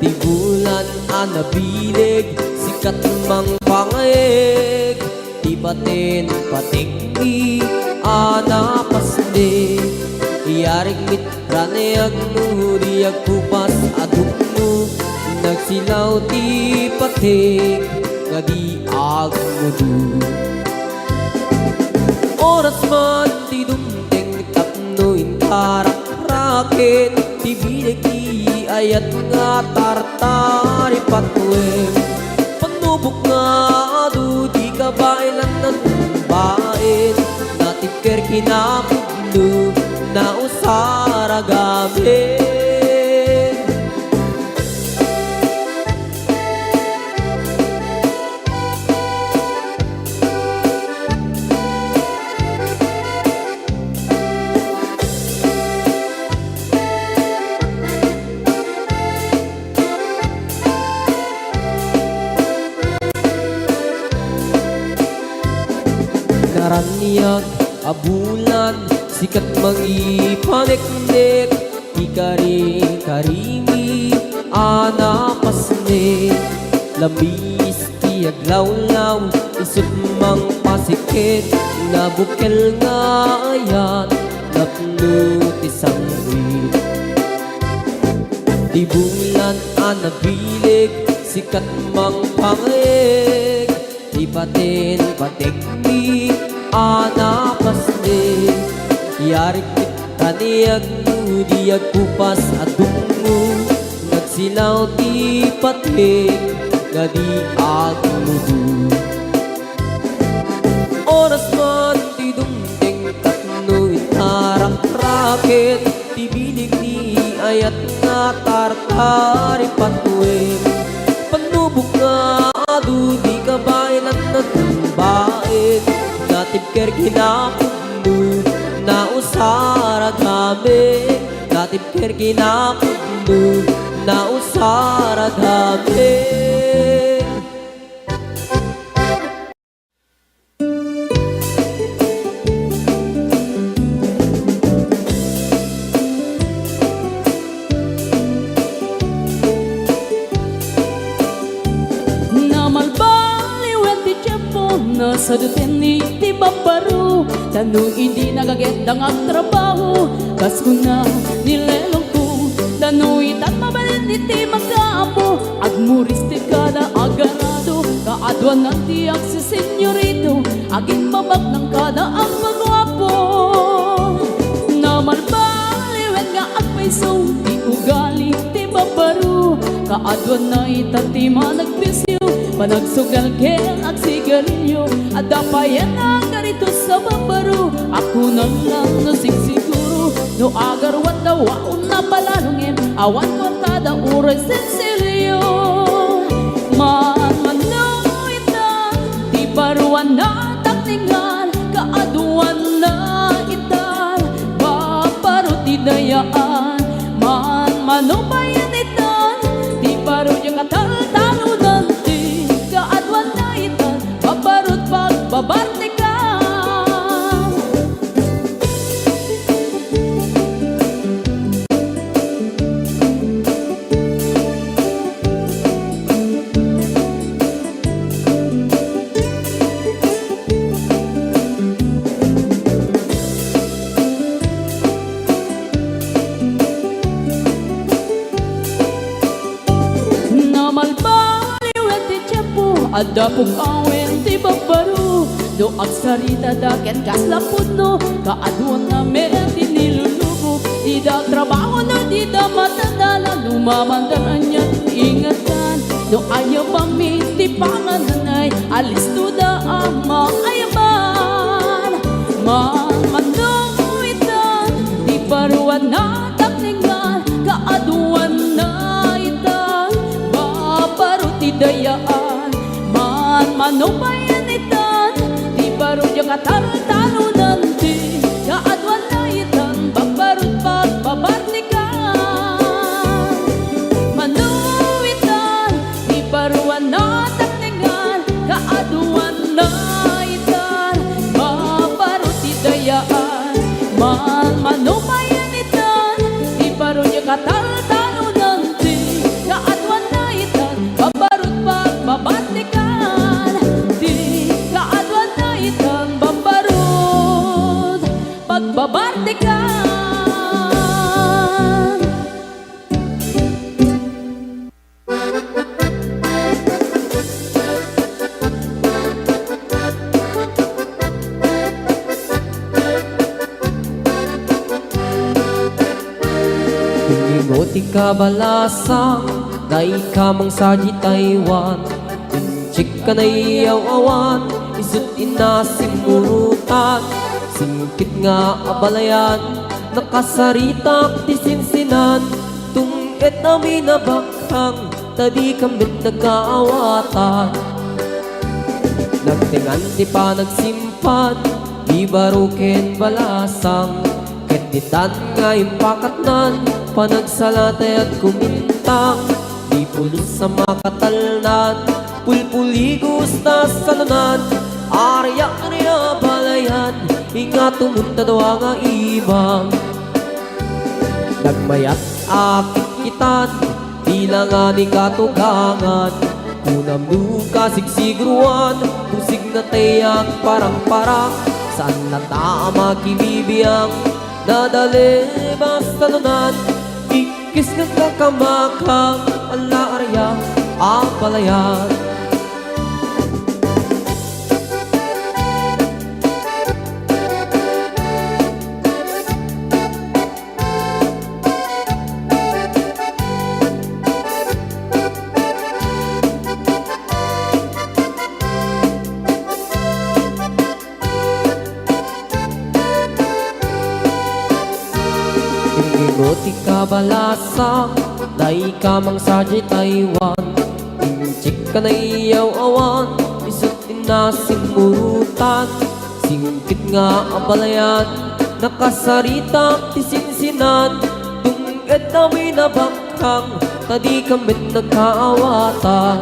Ti bulan a nabileg, sikat mangpangayeg, ti patin-patikmi a napasnek. Yarig mit Raniag no di agkupas a dumno, nagsilaw ti patik nga di agmudo. Oras man ti dumteng tapno intarak-raken ti bileg ti ayat nga tartari patuen. Panubok nga adu, di kabaelan natumbaen, natibker kinapudno, nausaragamen. Naraniag a bulan, sikat mangipaneknek, ti kari-karimi a napasnek. Lamis ti aglawlaw, isut' mangpasikit, nabukel nga ayat, napno ti sangkit. Ti bulan a nabileg, sikat mangpangayeg, ti patin-patikmi a napasnek. Yarig raniag no di agkupas a dumno, nagsilaw ti patik nga di agmudo. Oras man ti dumteng tapno intarak-raken ti bileg ni ayat nga tartari patuen. Panubok nga adu, di kabaelan natumbaen, natibker kinapudno, nausaragamen, natibker kinapudno, nausaragamen. Namalbaliwen ti tiempo, nasadutenni ti babbaro, ta no idi nagagedda nga agtrabaho, kas kuna ni lelongko, ta no itan mabalin Iti makaammo, agmuris ti kada agarado, kaaduanan ti agsisenyorito, agimbabaknang kada agpaguapo. Namalbaliwen nga agpayso ti ugali ti babbaro, kaaduanna ita ti managbisio, panagsugal ken agsigarilio. Adda payen a karito sa babbaro, a kunam lang no sigsiguro, no agaruan da waon na palalungem, awan kuarta da uray sensilio. Manmano ita ti baruan a taknengan, kaaduanna ita babbaro ti dayaan. Manmano payen ita ti baro a kataltalonan, ti kaaduanna ita babbarot pagbabartikan. Namalbaliwen ti tiempo, adda pug-awen ti babbaro. No agsaritada ken kasla pudno, kaaduanna met ti nilulubo. Dida agtrabaho no dida matadalan, no mamandan ania ti ingetdan. No ayabami ti pangananay, alistoda a maayaban. Manmano ita ti baruan a taknengan, kaaduanna ita babbaro ti dayaan. Manmano payen ita ti baro a kataltalonan, ti kaaduanna ita babbarot pagbabartikan. Mano ita ti baruan a taknengan, kaaduanna ita babbaro ti dayaan. Manmano payen ita ti baro a kataltalonan, ti kaaduanna ita babbarot pagbabartikan. Ti kaaduanna ita babbarot pagbabartikan. Inimo ti kabalasang, naika mangsa di Taiwan. Inchik ka naiyaw-awan, isut' inna simmurutan. Singkit nga abalayan, nakasaritak ti sinsinan. Tung-ed amin a bakhang, ta dikam met nagkaawatan. Nagtengan ti panagsimpan, di baro ken balasang. Ket ditan nga impakatnan, panagsala tay agkumintang. Di pulos a makatalnan, pulpuligos ta salunan. Ariak ania balayan, ingato munta dua nga ibang. Nagmayat a kitkitan, bilangan ni katugangan. Kunam no kasigsigruan, pusigna tay agparangparang. Saan latta a makibibiang, nadalem a salunan. Ikkis nga kakamakam, ala area a balayan. Inimo ti kabalasang, naika mangsa di Taiwan. Inchik ka naiyaw-awan, isut' inna simmurutan. Singkit nga abalayan, nakasaritak ti sinsinan. Tung-ed amin a bakhang, ta dikam met nagkaawatan.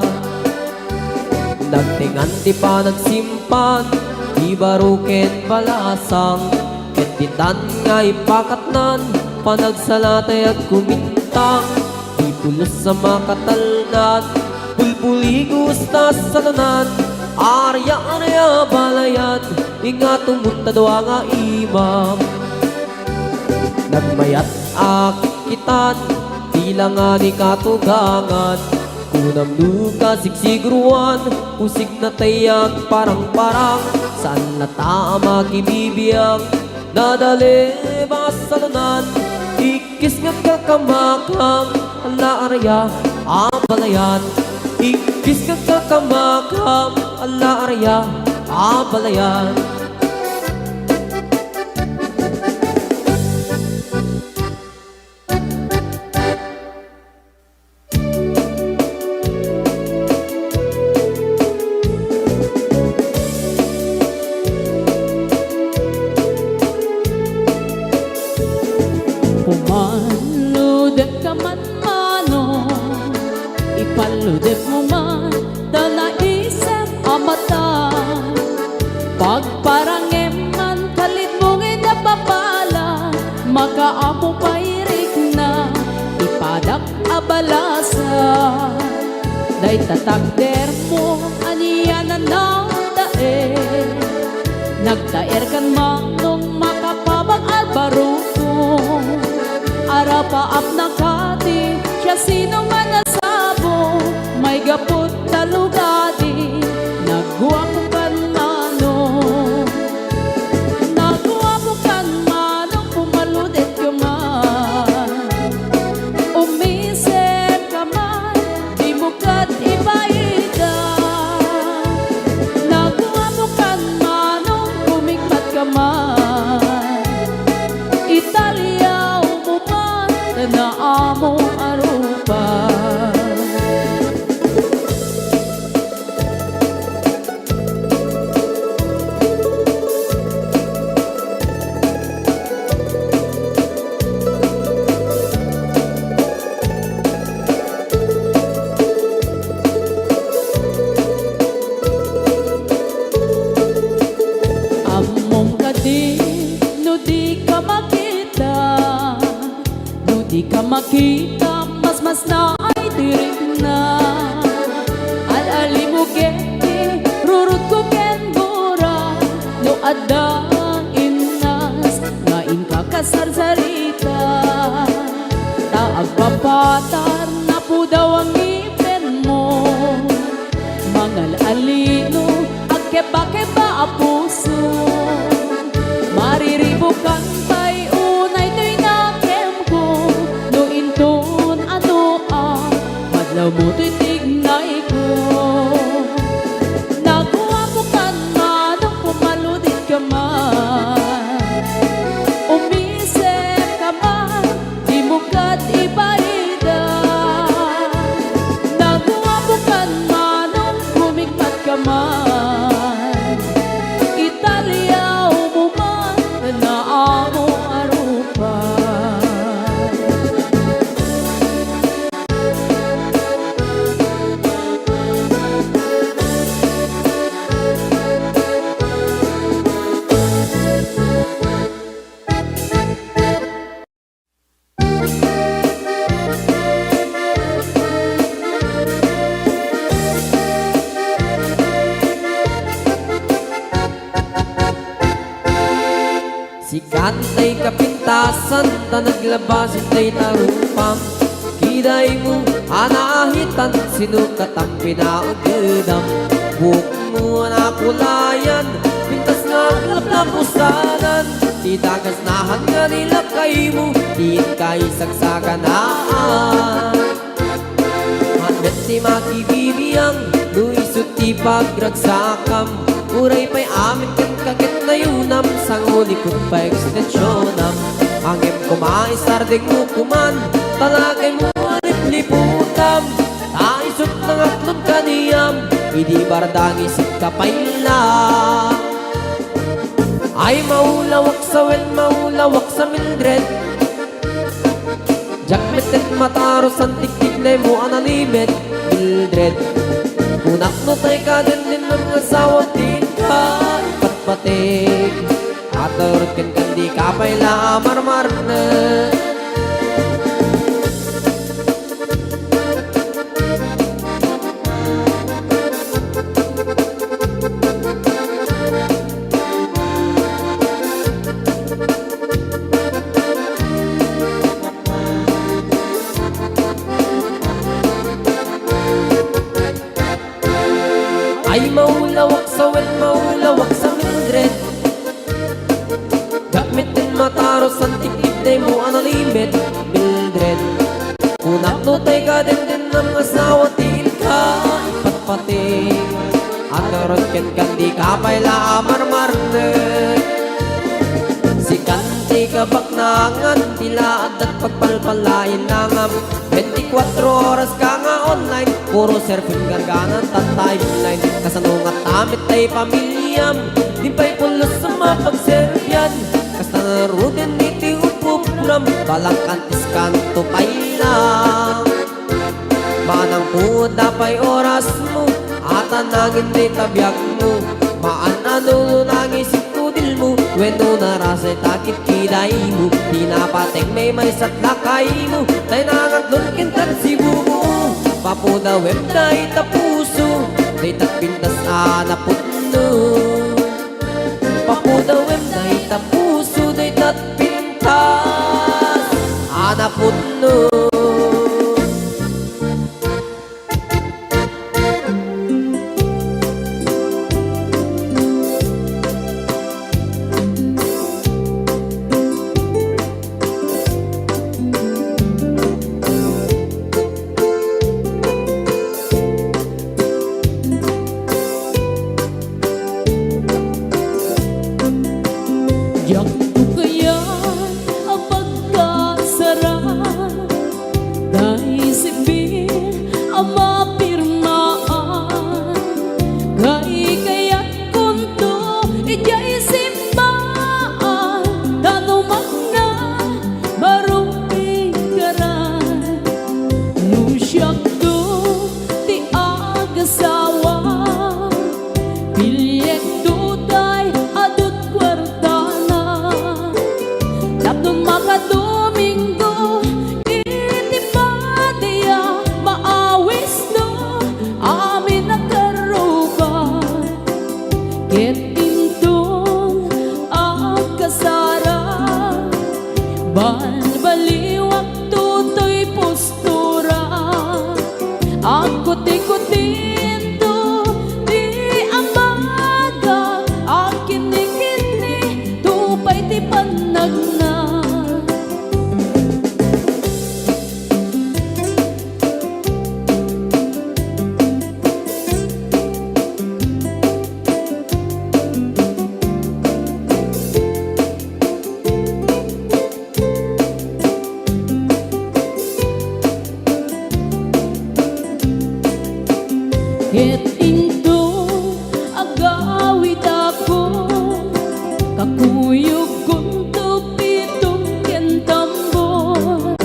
Nagtengan ti panagsimpan, di baro ken balasang. Ket ditan nga ipakatnan, panagsala tay agkumintang. Di pulos a makatalnan, pulpuligos ta salunan. Ariak ania balayan, ingato munta dua nga imam. Nagmayat a kitkitan, Bilangan ni katugangan, kunam no kasigsiguruan, usig natayag parang-parang, saan latta a makibibiang, nadalem a salonan, ikkis nga kakamakam, ala araya, abalayan, ikkis nga kakamakam, ala araya, abalayan. Pumaludek ka man, manong, ipaludekmo man ta naisem a mata. Pagparangem man, kalidmo nga napapala, makaammo pay rikna, ipadak a balasa. Dayta takdermo, anian a nagtaer. Nagtaer kan manong makapabag a baruko. Arapaap na kadi, siasino man a sabo, maigaput ta lugadi, naguapo kan manong. Naguapo kan manong, pumaludek ka man. Umisip ka man, dimo ket ibaida. Naguapo kan manong, kumikmat ka man. Italiawmo man ta naammo a rupa. Ammom kadi no dika makita? No dika makita, masmasnaay ti rikna. Al-alimo ket ti rurutko ken gura, no adda innas nga inka kasarsarita. Ta agpapatar, napudaw a ngipenmo. Mangal-alino, agkebakeba a puso. Mariribukan pay unay toy nakemko, no inton ano a madlawmo toy tignayko. Naguapo kan manong, pumaludek ka man. Umisip ka man, dimo ket ibaida. Naguapo kan manong, kumikmat ka man. Italiawmo man ta naammo a rupa. Sikan tay kapintasan ta naglabas itay ta rupam. Kidaymo a naahitan, sino katam pinaagedam? Buokmo a nakulayan, pintas nga aglaplapusanan. Ti dagasnahan nga nilakaymo, ti inka isagsaganaan. Ania ti makibibiang no isu ti pagragsakam? Uray pay amin kenka ket nayunam, sangulikut pay ekstensionam. Ngem koma, isardengmo koman, talagaymo a lipliputam. Ta isut nangatlon kaniam, idi bardang isit ka pay la. Ay, maulawak sa wen, maulawak sa Mildred. Diak met ket matarusan ti tignaymo a nalimed, Mildred. Kunak no tay kadendennam nga asawa ti inka ipatpatik. Aturot kenka, dika pay la a marmarnek. Mataros, santikib daymo a nalimed, Mildred. Kunak no tay kadendennam nga asawa ti ilka, ipatpati. Agarod kenka, dika pay la a marmarnek. Sikan ti kabaknangan, ti la adda pagpalpalainangam. Bentikuatro oras ka nga online, puro surfing gargana ta timeline. Kasano nga ta met tay pamiliam, di pay pulos a mapagserbian. Kasta ngaruden iti upupuram, balang kantis kanto pay lang. Manang pudda pay orasmo, ata nangin dayta biagmo. Maan a nulo nangisip kudilmo, wenno narasay ta kitkidaymo. Ti napateg maymaysa ti lakaymo, tay nangaglon kenka ti bubuo. Papudawem dayta puso, dayta pintas a napudno. Papudawem dayta puso, dayta pintas a napudno. Diakto kayat a pagkasaraan, tay sibil a mapirmaan, kay kayatkonto idiay simbaan, ta no mangna, baro ikaran. No siakto ti agasawa, piliekto tay adu't kuartana. Tapno makadomingo iti padiak, maawisno amin a karruba. Ket inton agkasara, balbaliwak toy postura. Agkutikutinto ti abaga, agkinnikinni to pay ti pannagna. Ket inton agawidakon, kakuyogkonto pitom ken tambor.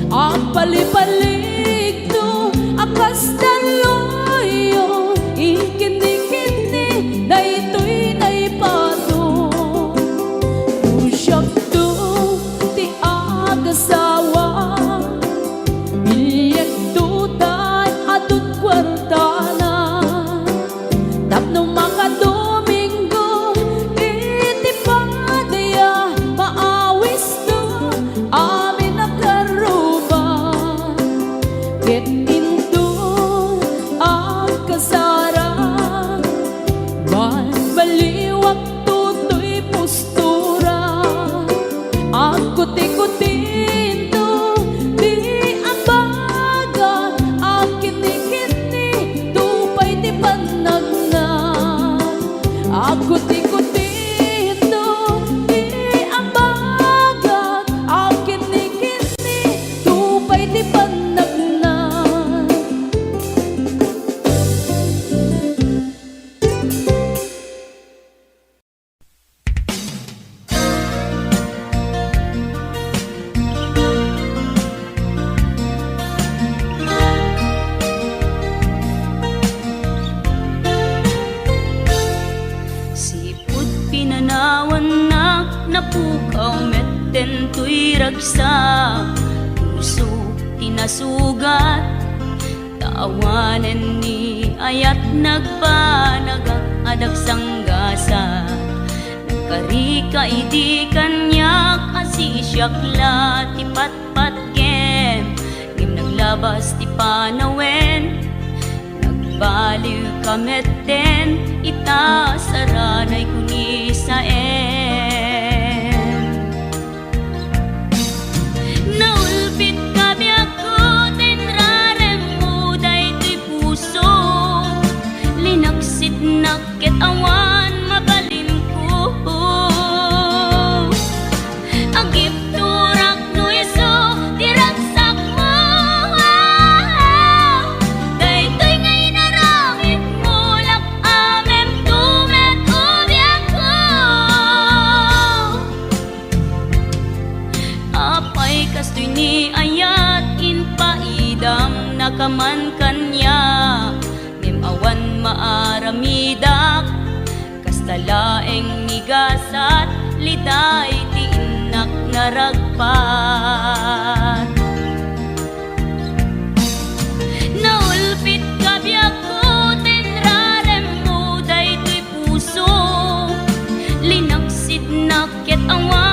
Agpalipaligto a kas dalluyo, ikinnikinni daytoy naipato. No siakto ti agasawa, piliekto tay adu't kuartana. Tapno makadomingo iti padiak, maawisno amin a karruba. Ket inton agkasara, balbaliwak toy postura. Agkutikutinto ti abaga, agkinnikinni to pay ti pannagna. Agkutikutinto ti abaga, agkinnikinni to pay ti pannagna. Sipud pinanawannak, napukaw metten toy ragsak. Puso ti nasugat, ta awanen ni ayat nagbanagak a dagsanggasat. Nagkarika idi kaniak a sisiak la ti patpatgem, ngem naglabas ti panawen. Nagbaliwka metten ita, saranayko ni Saem. ka man kaniak, ngem awan maaramidak. Kasta laeng ni gasat, liday ti innak naragpat. Naulpit ka biagko, ten raremko daytoy puso. Linaksidnak ket awan